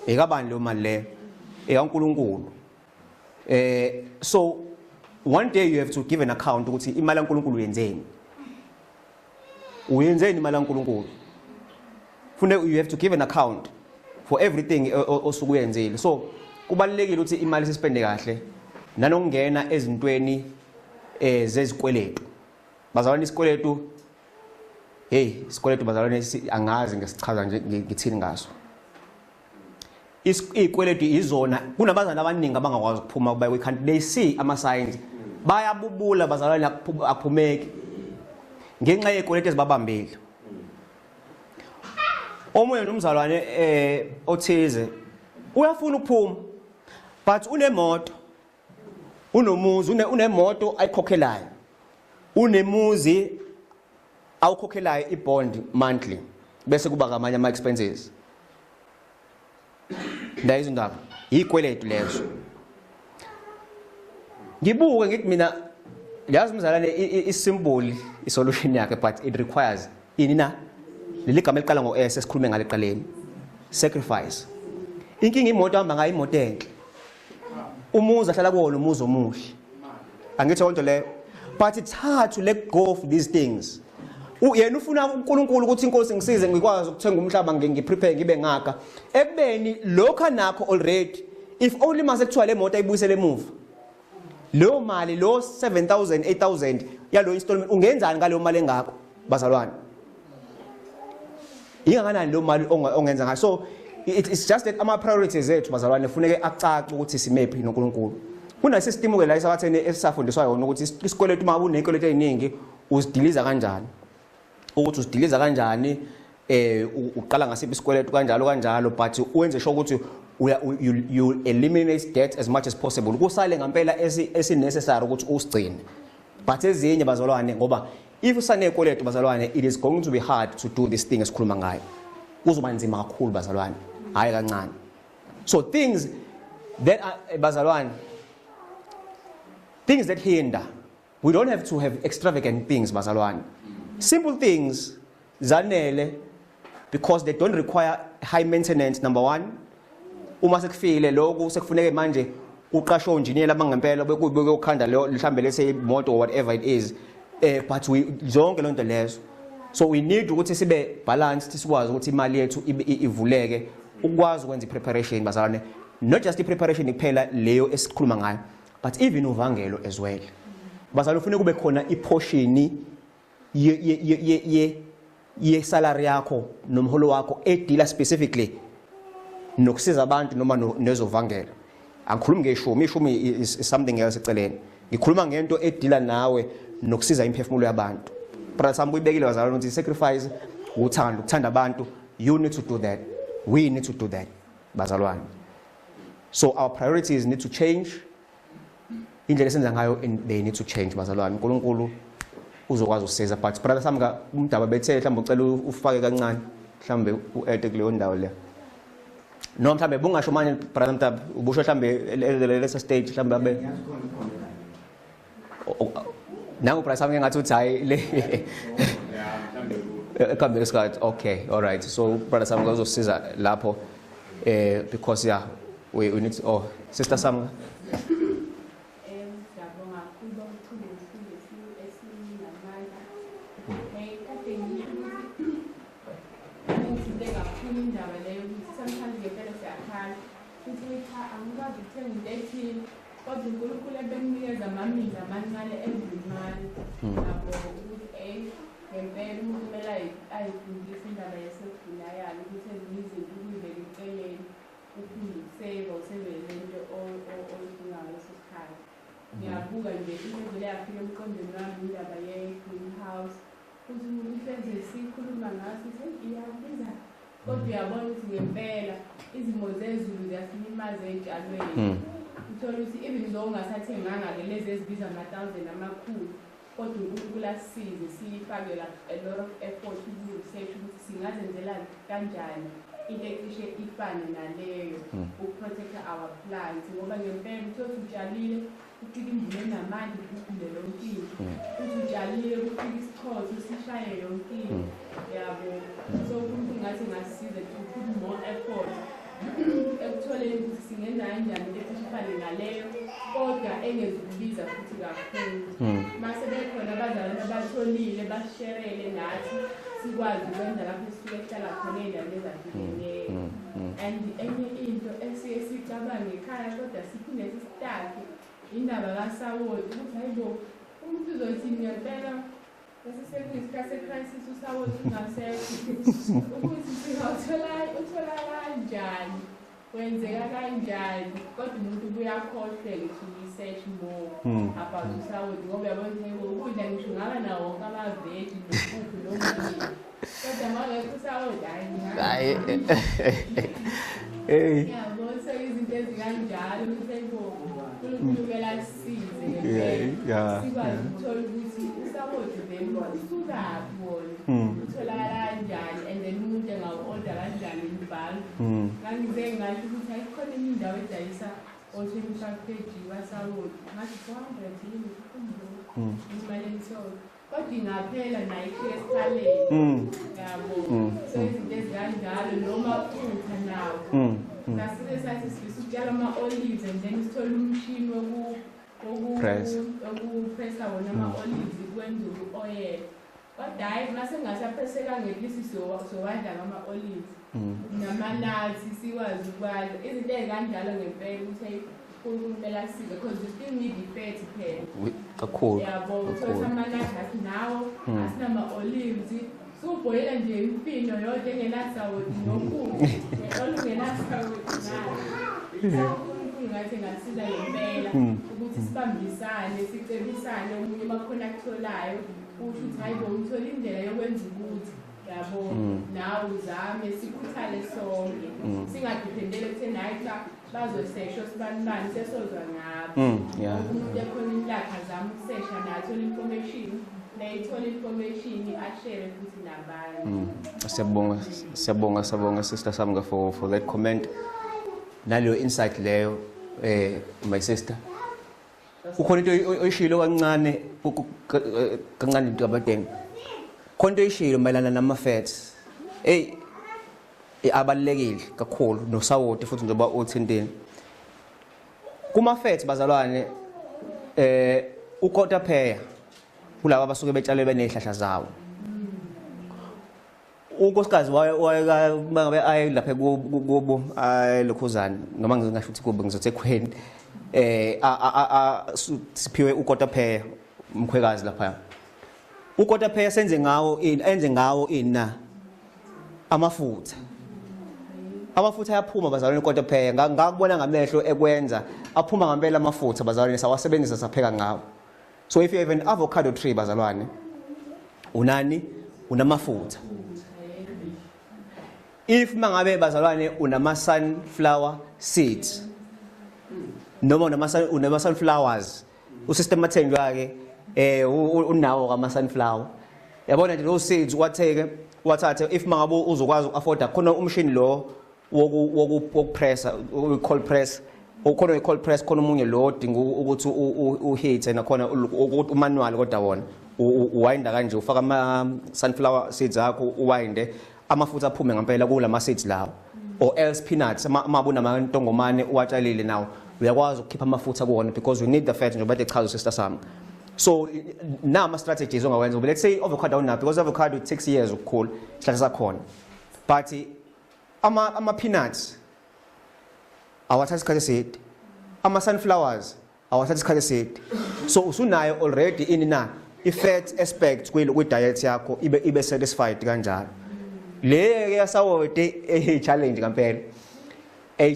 ekabani leyo mali leyo? EkaNkulunkulu. So one day you have to give an account ukuthi imali kaNkulunkulu uyenzeni, uyenzeni imali kaNkulunkulu. Fune you have to give an account for everything osuke uyenzile. So kubalulekile ukuthi imali sispende kahle nanokungena ezintweni zezikweletu. Bazalwane, isikweletu, hey, isikweletu bazalwane, angazi ngesichaza nje ngithini ngaso. Iy'kweletu izona kunabazali abaningi abangakwazi ukuphuma kuba kwi-country. They see ama-signs, bayabubula bazalwane, akuphumeki ngenxa yey'kweletu ezibabambile. Omunye nje umzalwane othize uyafuna ukuphuma, but unemoto, unomuzi, unemoto ayikhokhelayo, unemuzi awukhokhelayo i-bond monthly, bese kuba kamanye ama expenses. Ndayizo indaba ikweletu lezo. Ngibuke ngithi mina, yazi mzalwane, isimple isolution yakhe, but it requires ini na leli gama eliqala ngo-S esikhulume ngale eqaleni, sacrifice. Inkinga, imoto ahamba ngayo imoto enhle, umuzi ahlala kuwona umuzi omuhle, angithi yonke leyo, but it's hard to let go of these things. Yena ufuna uNkulunkulu ukuthi inkosi ngisize ngikwazi ukuthenga umhlaba, ngiprepare ngibe ngaka, ekubeni lokho anakho already. If only mase kuthiwa le moto ayibuyisele emuva, leyo mali lo 7000 8000 yalo installment, ungenzani ngaleyo mali engakho bazalwane? Ingakanani leyo mali ongenza ngayo? So it's just that ama priorities ethu bazalwane funeke acace ukuthi simephi noNkulunkulu. Kuna system ke la esabatheni esisafundiswa yona ukuthi isikweletu, uma uney'kweletu ey'ningi uzidiliza kanjani, ukuthi uzidiliza kanjani, uqala ngasiphi isikweletu, kanjalo kanjalo, but wenze sure ukuthi you eliminate debt as much as possible, kusale ngempela esi necessary ukuthi usigcine. But ezinye bazalwane, ngoba if usanekweletu bazalwane, it is going to be hard to do this thing esikhuluma ngayo. Kuzoba nzima kakhulu bazalwane, hayi kancane. So things that are, bazalwane, things that hinder, we don't have to have extravagant things bazalwane. Simple things zanele because they don't require high maintenance, number one. Uma sekufikile lokhu sekufuneke manje Uqashwe onjiniyela abangempela bekuyokhanda leyo mhlambe lese imoto or whatever it is, but we zonke lonto lezo. So we need ukuthi sibe balanced, sikwazi ukuthi imali yethu ivuleke ukwazi ukwenza i-preparation, bazalwane. Not just i-preparation kuphela leyo esikhuluma ngayo, but even uvangelo as well, bazalwane. Ufune kube khona iportion ye salary yakho nomholo wakho edeala specifically nokusiza abantu noma nezovangelo. Angikhulumi ngeshumi, ishumi is something else eceleni. Ngikhuluma ngento edeala nawe nokusiza imphefumulo yabantu. Brother Sam kuyibekile, bazalwane, ukuthi sacrifice uthando, ukuthanda abantu. You need to do that, we need to do that, bazalwane. So our priorities need to change. Indlela esenza ngayo, they need to change, bazalwane. uNkulunkulu uzokwazi ukusiza. But brother Samka, umdaba bethe mhlawumbe ucela ufake kancane, mhlawumbe u-add kuleyo ndawo le, noma mhlawumbe bungasho manje, brother Mdaba, ubusho mhlawumbe lesa stage mhlawumbe abe Ngiyazi khona khona. Nangu brother Samka ngathi uthi hayi le ekuhambeni kwesikhathi. Okay, all right. So brother Samka uzosiza lapho, because yeah, we need to, oh, sister Samka. Siyabonga kakhulu bakuthule isifundo esinamandla. Kade ngisho ukuthi ngithinte kakhulu indaba leyo ukuthi sometimes ngempela siyakhala futhi ukuthi cha, angikwazi ukuthenga into ethile, kodwa uNkulunkulu ebekunikeza amaminzi amancane every month. Yabo ukuthi ngempela umuntu kumele ayifundise indaba ye-self-denial, ukuthi ezinye izinto ukuyibeka eceleni, uphinde ukuseva, usevele lento oyidingayo ngaleso sikhathi. Ngiyabuka nje into evele yafika emqondweni wami, indaba ye-greenhouse, futhi umuntu hleze sikhuluma ngayo sithi, "Eyi, iyabiza," kodwa uyabona ukuthi ngempela izimo zezulu ziyasilimaza ey'tshalweni. Uthole ukuthi even though ungasathenganga-ke lezi ezibiza ama-thousand amakhulu, kodwa uNkulunkulu asisize siyifake la a lot of effort uku-research ukuthi singazenzela kanjani into ecishe ifane naleyo ukuprotecta our plants, ngoba ngempela uthole ukuthi utshalile, kufika imvula enamandla, igugule yonke into. Uthi utshalile, kufika isichotho, sishaye yonke into, yabo. So uNkulunkulu ngathi ngasisiza to put more effort ekutholeni ukuthi singenza kanjani into ecishe ifane naleyo kodwa engezukubiza futhi kakhulu. Mase bekhona abazalwane abatholile, basherele nathi, sikwazi ukwenza lapho esisuke sihlala khona ey'ndaweni ezahlukeneyo. And enye into esiye sicabange ekhaya kodwa siphinde sisitake, indaba kasawoti, ukuthi hayi bo, umuntu uzothi ngempela bese sekuyisikhathi se-crisis, usawoti ungasekho, ukuthi singawuthola, uthola kanjani, kwenzeka kanjani? Kodwa umuntu kuyakhohleka to research more about usawoti, ngoba uyabona ukuthi hayi bo, ukudla ngisho ungaba nawo wonke amaveji nempuphu nommbila, kodwa uma ungekho usawoti, hhayi. Hayi, hey. Yabo, so izinto ezikanjalo ukuthi hayibo, uNkulunkulu kumele asisize ngempela, sikwazi ukuthola ukuthi usawoti vele usukaphi wona, utholakala kanjani, and then umuntu engawu-order kanjani in bulk. Ngangize ngasho ukuthi ayikhona enye indawo edayisa o-25 kg basawoti, ngathi 400 yini, ukhumbula imali emsolo, kodwa ingaphela nayo ifike esikhaleni, yabo. So izinto ezikanjalo, noma futha nawo. Sasike sathi sifisa ukutshala ama-olives and then sithole umshini Press. wokupressa wona ama-olives kwenza u-oyela, kodwa hhayi, uma sengasapressekanga, at least sowadla ngama-olives nama-nuts, sikwazi ukwadla izinto ey'kanjalo ngempela, ukuthi hey, uNkulunkulu kumele asize because we still need i-fat phela. Kakhulu. Yabo, uthola Kakhulu. ama-nuts asinawo, asinama-olives, subhoyela nje imfino yodwa engenasawoti nokuku olungenasawoti nayo. So uNkulunkulu ngathi engasiza ngempela ukuthi sibambisane, sicebisane, omunye uma kukhona akutholayo usho ukuthi hayi bo, ngithola indlela yokwenza ukuthi, yabo, nawe uzame, sikhuthale sonke, singadependele ekutheni hayi cha, bazosesha osibanibani, sesozwa ngabo. Wonke umuntu ekhoneni lakhe azame ukusesha naye, athole information, nayithola information ashere futhi nabanye. Siyabonga, siyabonga, siyabonga, sister Samga, for that comment naleyo insight leyo. My sister, kukhona into oyishilo kancane, kancane into abadeni, khona into oyishilo mayelana nama fats. Hey, abalulekile kakhulu, nosawoti futhi njengoba uthintini. Kuma fats bazalwane ukotapheya kulabo abasuke betshale benezihlahla zawo. Unkosikazi waye mangabe aye lapha kubo ayilokhuzana noma ngingasho ukuthi kubo ngizothi ekhweni siphiwe ukotapheya umkhwekazi lapha. Ukotapheya senze ngawo ini, enze ngawo ini na amafutha. Amafutha ayaphuma bazalwane ukotapheya, ngakubona ngamehlo ekwenza, aphuma ngempela amafutha bazalwane, sawasebenzisa sapheka ngawo. So if you have an avocado tree bazalwane, unani unamafutha. If mangabe bazalwane unama sunflower seeds noma unama sunflowers, usystem mathenjwa ke unawo kama sunflower. Yabona nje those seeds watheke wathathe, if mangabe uzokwazi uafforda khona umshini lo wokupressa, cold press, ukhona i-cold press, khona omunye lo odinga ukuthi uheat nakhona umanual, kodwa wona uwinda kanje, ufaka ama sunflower seeds akho uwinde, amafutha aphume ngempela kulama seeds lawo. Or else peanuts, uma unamantongomane uwatshalile nawo uyakwazi ukukhipha amafutha kuwona, because we need the fat njengoba echaza sister sami. So nama strategies ongawenza, but let's say avocado awunayo, because avocado it takes years ukukhula isihlahla sakhona, but ama peanuts awathatha isikhathi eside, ama sunflowers awathatha isikhathi eside, so usunayo already ini na i-fat aspect kwi diet yakho ibe satisfied kanjalo. Le ke yasawoti challenge ngempela,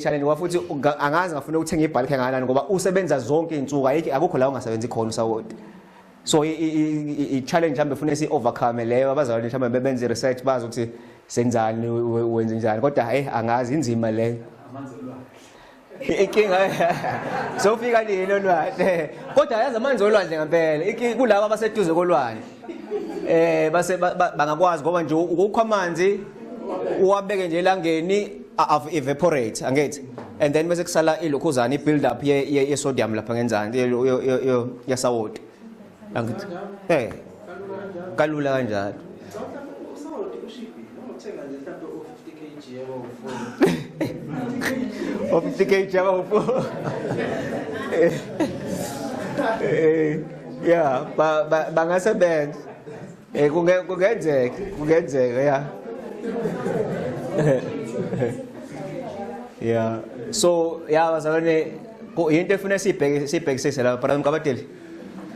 challenge ngoba futhi angazi ngafuna ukuthenga ibhalkhe kangakanani, ngoba usebenza zonke izinsuku, ayikho akukho la ungasebenzi khona usawoti. So i challenge mhlambe ufuna si overcome leyo, abazalwane mhlambe bebenze research bazi ukuthi senzani, wenze njani, kodwa hey angazi, inzima leyo. Amanzi olwandle. Inkinga sofika nini olwandle, kodwa yazi amanzi olwandle ngempela kulabo abaseduze kolwandle base bangakwazi, ngoba nje ukukho amanzi uwabeke nje elangeni evaporate angithi, and then bese kusala ilokhuzana i build up ye sodium lapha ngenzansi yesawoti angithi, kalula kanjalo. Usawoti ushibhile, ungothenga nje mhlawumbe u-50 kg abawu-4. O 50 kg abawu-4. Yeah, bangasebenza. Kungenzeka, yeah. Yeah. So, yeah, bazalwane, into efuna sibhekisise lapha, brother Mkabadeli.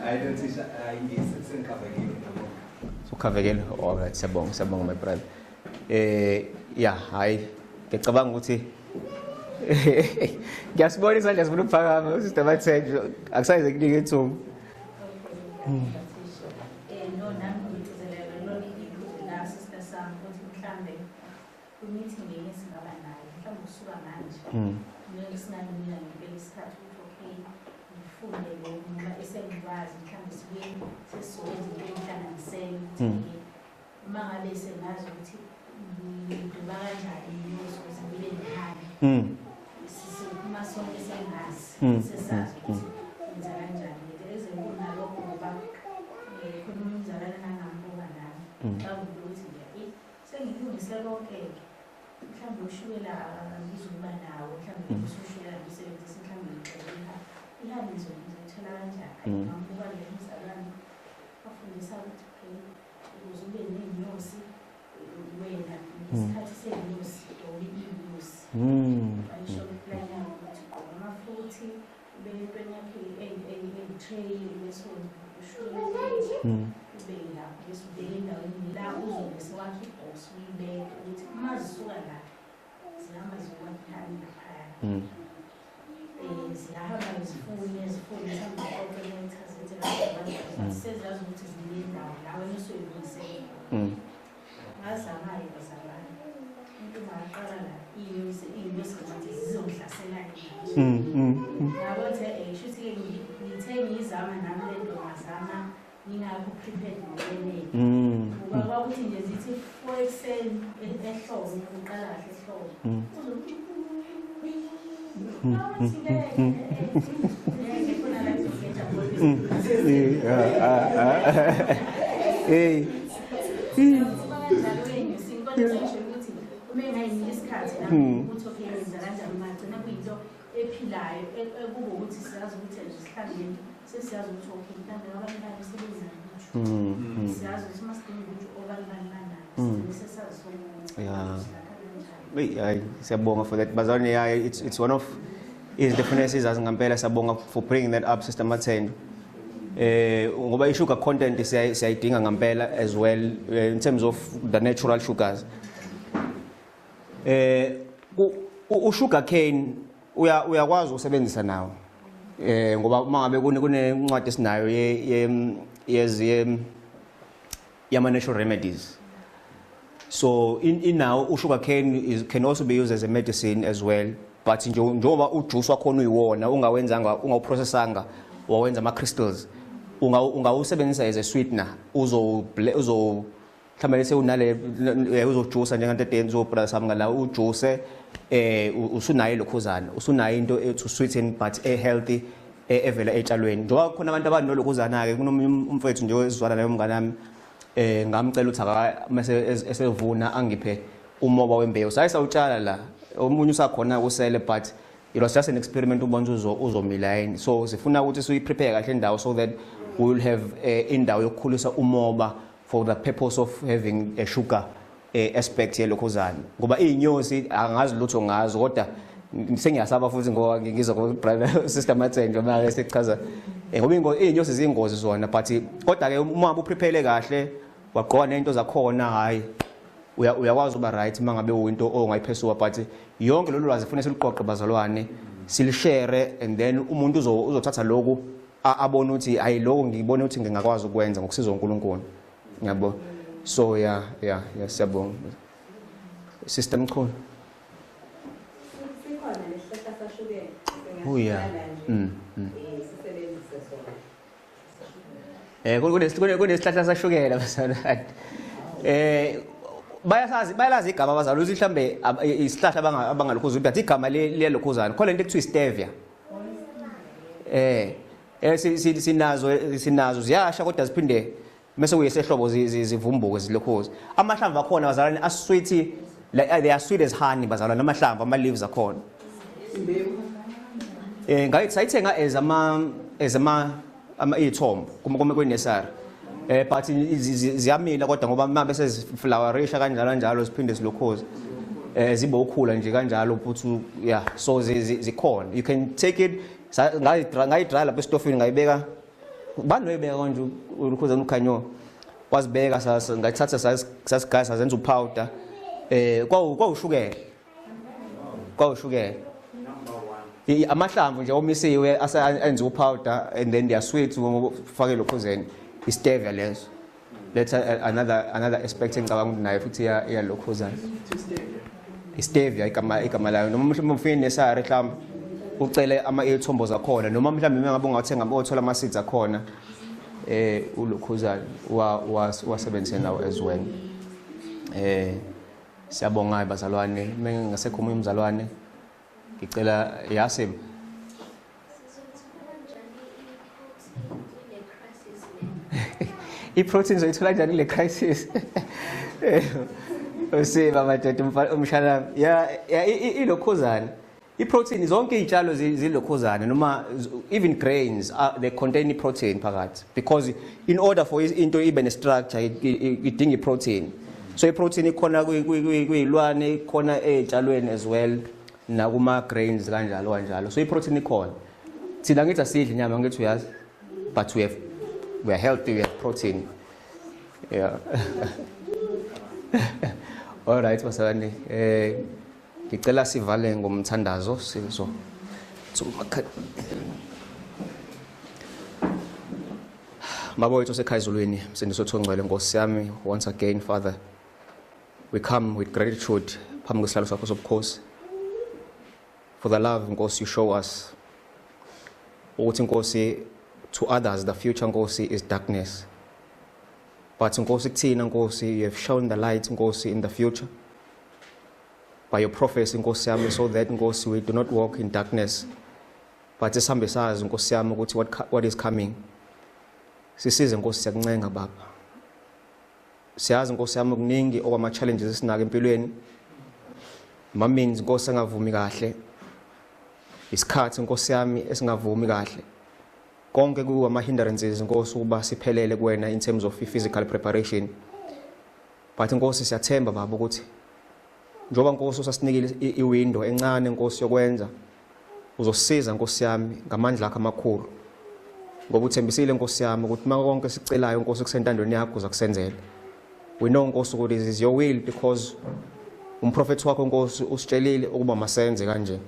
I don't think sengikhavekile. Sukhavekile. All right, siyabonga my brother. Yeah, hayi, ngicabanga ukuthi ngiyasibona isandla sifuna ukuphakama, sister Mathenjo, akusayize kunike ithuba. No, nami ngigcizelela lona iphuzu la sister sami ukuthi mhlambe kwi-meeting lenye singaba nayo, mhlawumbe kusuka manje. Ngeke singanika ngempela isikhathi ukuthi okay, ngifunde lo noma esengikwazi, mhlawumbe sibuye sesizowenza into eyinhlanganisela ukuthi uma ngabe sengazi ukuthi ngiduba kanjani inyosi ukuze ngibe nehali. Uma sonke sengazi, sesazi ukuthi wenza kanjani. Ezenkulu nalokho ngoba khona umzalwane engangambuka nami. Ngangibona ukuthi nje sengilungise konke-ke. Mhlawumbe ushukela angizukuba nawo, mhlawumbe usushukela ngisebenzisa mhlawumbe ngixele ihali ngizothola kanjani. Ngambuka le mzalwane wafundisa ukuthi okay, ukuze ube ney'nyosi wena ngesikhathi sey'nyosi dobe iy'nyosi. Ayisho kwiplani yakho ukuthi ugqoke amafruthi, ubeke entweni yakho eyi-tray bese ushukela ube lapho, bese ubeke endaweni la uzobe sewakha ibhoksi uyibeke ukuthi uma zisuka la zihamba ziyokwakha ihali laphaya. Ziyahamba zifune mhlawumbe ziqoqe nectar zenze kanjalo, seziyazi ukuthi zinendawo la wena usuyibuyiselela. Ngazama-ke bazalwane, into ngaqala la iy'nyosi ngathi zizongihlasela-ke manje. Ngabona ukuthi shuthi-ke ngithe ngiyizama nami le nto, ngazama ngingakho prepared ngokwenele. Ngoba kwakuthi nje zithi 4 ekuseni ehlobo, uqala kahle ehlobo. Uzothi ngeke khona la ngizokhetha khona. Hey. Kanjalo ey'nyosini, kodwa sengisho ukuthi uma engayinika isikhathi nami ukuthi okay ngenza kanjani, ungagcina kuyinto ephilayo ekuba ukuthi siyazi ukuthi nje sihlangene sesiyazi ukuthi okay mhlawumbe abanye bani sebenza lutho siyazi ukuthi masidinga ukuthi obani bani banayo sigcine sesazi Yeah, siyabonga for that bazalwane. Yeah, it's one of izinto efuneka sizazi ngempela. Siyabonga for bringing that up, Sister Mathendo, ngoba i-sugar content siyayidinga ngempela as well, in terms of the natural sugars. U-sugar cane uyakwazi ukusebenzisa nawo, ngoba uma ngabe kunencwadi esinayo ye yama natural remedies. So in now sugar cane can also be used as a medicine as well, but njengoba ujuice wakhona uyiwona ungawenzanga, ungawuprocessanga wawenza ama crystals, ungawusebenzisa as a sweetener. Uzo mhlawumbe sewunale uzojuice njenganto edenza ubrother sami ngala ujuice, usunayo lokhuzana, usunayo into to sweeten but a healthy evela etshalweni. Njengoba khona abantu abanolokhuzana ke, kunomunye umfethu nje wezwana naye umngane wami, ngamcela ukuthi aka mase esevuna angiphe umoba wembewu. Sayisawutshala la, omunye usakhona usele, but it was just an experiment ubona uzomila yini. So sifuna ukuthi siyiprepare kahle indawo so that we will have indawo yokukhulisa umoba for the purpose of having a sugar aspect yelokhuzana, ngoba iy'nyosi angazi lutho ngazo, kodwa sengiyasaba futhi ngoba ngizwa ku Sister Mathenjo uma sechaza, ngoba iy'nyosi ziyingozi zona, but kodwa ke uma uprepare kahle wagqoka nento zakhona, hayi uyakwazi uba right uma ngabe uyinto ongayiphesuka. But yonke lolu lwazi kufanele siluqoqe bazalwane, silishare, and then umuntu uzothatha lokhu abone ukuthi hayi lokho ngibone ukuthi ngingakwazi ukwenza ngokusiza uNkulunkulu, yabo. So yeah, siyabonga Sister Mchunu. Sikhona lesihlahla sashukela. Oh yeah. Sisebenzise sona. Kunesihlahla sashukela bazalwane. Bayasazi, bayalazi igama abazali ukuthi mhlambe isihlahla abangalokhuza, but igama liyalokhuzana. Khona into ekuthiwa stevia. Sinazo ziyasha kodwa ziphinde mase kuyisehlobo zivumbuke zilokhuza. Amahlamvu akhona bazalwane asweet, like they are sweet as honey bazalwane, amahlamvu ama leaves akhona. Ngayithenga as ama iy'thombo kuma kwenesari. But ziyamila kodwa ngoba uma bese ziflowerisha kanjalo kanjalo ziphinde zilokhuze. Zibe ukhula nje kanjalo futhi, yeah, so zikhona. You can take it, ngayidry lapha esitofini ngayibeka. Bani noyibeka kanje ulukhuza ukhanyo wazibeka, ngayithatha sasigaya sazenza upowder. Kwawushukela. Amahlamvu nje omisiwe asenza upowder and then they are sweet ufake lokhuzeni istevia leso. That's another aspect engicabanga ukuthi nayo futhi iyalokhuzana. Istevia igama layo, noma mhlawumbe ufike nesari mhlawumbe ucele ama iy'thombo zakhona, noma mhlawumbe ngabe ungathenga othola ama seeds akhona, ulokhuzana wasebenzise nawo as well. Siyabonga bazalwane. Mengasekho omunye umzalwane ngicela Yasim. I-protein zoyithola kanjani kule crisis? Usiba madoda umshana. Yeah, ilokhuzana. I-protein zonke iy'tshalo zilokhuzana, noma even grains they contain protein phakathi, because in order for into ibe ne-structure idinga i-protein. So i-protein ikhona kuyilwane, ikhona ey'tshalweni as well, nakuma grains kanjalo kanjalo. So i-protein ikhona. Thina ngithi asidli inyama, ngithi uyazi, but we are healthy, we have protein. Yeah. All right, bazalwane. Ngicela sivale ngomthandazo sizo. Baba wethu osekhaya ezulwini, Msindisi wethu ongcwele, Nkosi yami, once again Father, we come with gratitude phambi kwesihlalo sakho sobukhosi for the love, Nkosi, you show us. Ukuthi Nkosi, to others the future, Nkosi, is darkness. But Nkosi kuthina, Nkosi, you have shown the light, Nkosi, in the future by your prophecy, Nkosi yami, so that, Nkosi, we do not walk in darkness, but sihambe sazi, Nkosi yami, ukuthi what is coming. Sisize, Nkosi, siyakuncenga Baba. Siyazi, Nkosi yami, kuningi okwama challenges esinako empilweni. Maminzi, Nkosi, angavumi kahle. Isikhathi, Nkosi yami, esingavumi kahle. Konke kuwa ama hindrances, Nkosi, ukuba siphelele kuwena in terms of physical preparation. But Nkosi, siyathemba, Baba, ukuthi njoba, Nkosi, usasinikile i-window encane, Nkosi, yokwenza, uzosiza, Nkosi yami, ngamandla akho amakhulu, ngoba uthembisile, Nkosi yami, ukuthi uma konke sicelayo, Nkosi, kusentandweni yakho, uza kusenzela. We know, Nkosi, ukuthi this is your will because umprofethi wakho, Nkosi, usitshelile ukuba masenze kanje.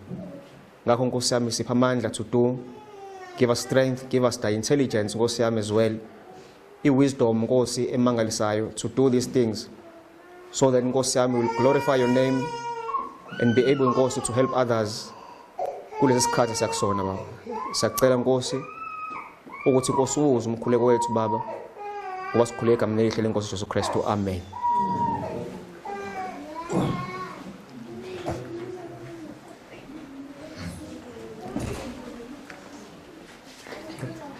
Ngakho, Nkosi yami, sipha amandla to do. Give us strength, give us the intelligence, Nkosi yami, as well i-wisdom, Nkosi, emangalisayo to do these things, so that, Nkosi yami, will glorify your name and be able, Nkosi, to help others kulesi sikhathi siyakusona, Baba. Siyacela, Nkosi, ukuthi, Nkosi, uwuzwe umkhuleko wethu, Baba, ngoba sikhuleka egameni elihle leNkosi Jesu Kristu. Amen.